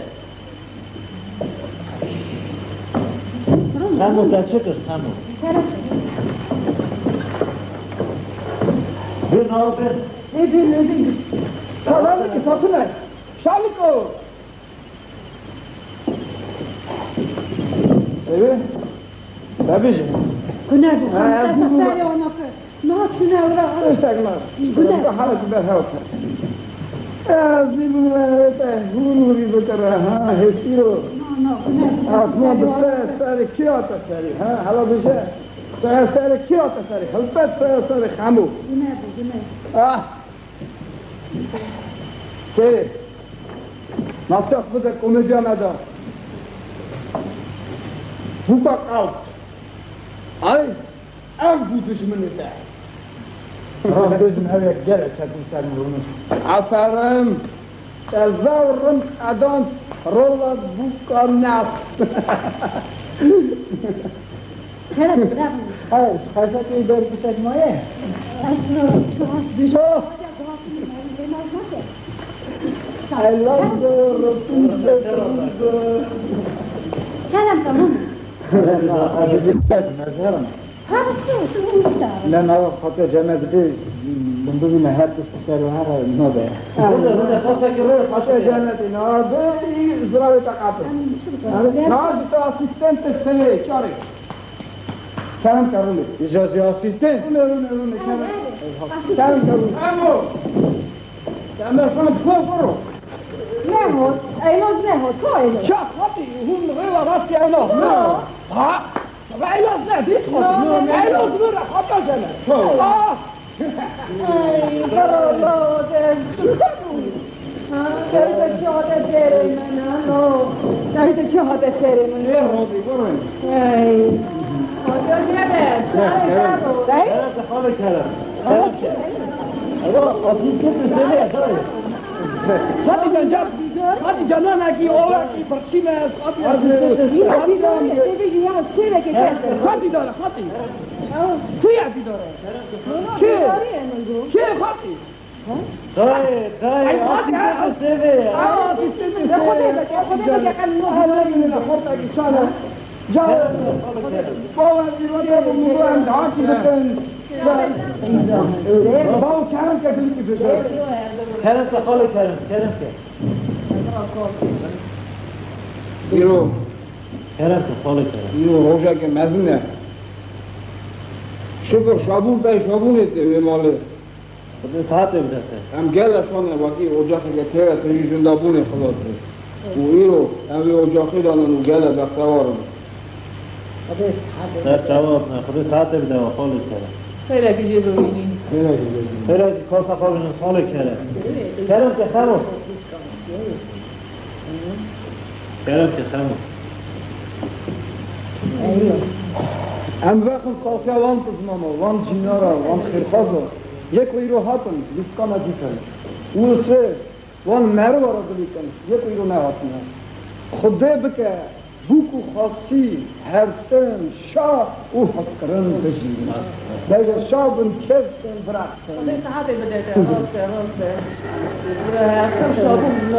Hemo te çi kir, Hemo? Bin al bin. Ê bin, ê bin. Şalanlık, satın ay. Şaliko. Evet. Tabii ki. Gune bu. Ha, xanım, bu, bu. Serê ona kir. Niha çûne wira. Tiştek me. Gune. Hara tu berhev ke. Ez nîbûme te hûr hûrî bikire, ha, hêsîro. Na, na, gune. Asma bi se serê kira te serî, ha, hala bije. Se serê kira te serî, helbet se serê Hemo. Gune bu, gune. Ah. Seyr. Nasıl bu da komedya me da. Bu bak alt. Ay. Ev bû dijminê te. Rast bêjim, ew yek gelek çetin ser min rûnişt. Aferin. Te zaf rind qedand rola bûka nas. Xelef, bravo. Ha, ji xeşekê ber kuşek maye? Ez, tu has bêjî. Oh! Elazığ, Rûsya, Rûsya. Kerem, tamam. Ez ê dikkat, ez herim. Ne, ne, Xwedê ceme dibê, min bibîne her tişt ser û her nabe. Xwedê ceme dî nabe, î ziravê te qat. Na ji te asîstente sewê, çarê. Kerem ke rûnê. Îca jî asîst e? Rûnê, rûnê, rûnê, kerem. Kerem ke rûnê. Emo! Te me şand xwe biro. Nehot, Eyloz nehot, to Eyloz. Şa, hatî, hûn rêwa rastî Eyloz. No. Ha? Eyloz ne, dît xwe. No, no, no. Eyloz ne, hata jene. Ah! Ay, bro, lo, de, ha, dewde çi hate serê min, ha, lo. Dewde çi hate serê min. Ê, Rabî, bro. Ay. Hoca gele, çare gelo. Hey? Kerem, xalê kerem. Kerem. Ewa, asî kete sene, dayı. Hadi can, can. Hadi can, nanakî, ovakî, birçî me, hadi. Hadi, hadi, hadi. Hadi dara, hadi. Tu ya didare. Kê? Kê xatî? Dayê, dayê, Ay, atî hadi, seve. Atî seve. Xwedê bike, Xwedê bike, qel nû. Xorta gîşana. Ca, bawer dîrote bu mugo em dahakî bikin. Baw kerem ke bilkî bikin. Kerem ke, xalê kerem, kerem ke. Îro. Kerem ke, xalê kerem. Îro rojeke mezin e. Şukur şabûn pey şabûnê tê wê malê. Xwedê saetê bide te. Em gele şane wekî ocaxeke tê ve, tu jî jindabûnê xilas bî. Û îro em vê ocaxê de nin û gele bextewar in. Ser çawa hatine, Xwedê saetê bide we, xalê kerem. Xêrekî jê bibînî. Xêrekî jê bibînî. Xêrekî kasa xwe bibînî, xalê kerem. Kerem ke xemo. Kerem ke xemo. Em vexin safiya wan dizmana, wan cînara, wan xêrxwaza. Yê ku îro hatin, lîstika me dîtin. Û isê wan meriva re dilîtin, yê ku îro nehatine. Xwedê bike, bûk û xasî, hertim, şa û hezkirin bijîn. Bêje şa bin, kevin, biraxtin. Xwedê sihetê bide te, rast e, rast e. Hertim, şabûn.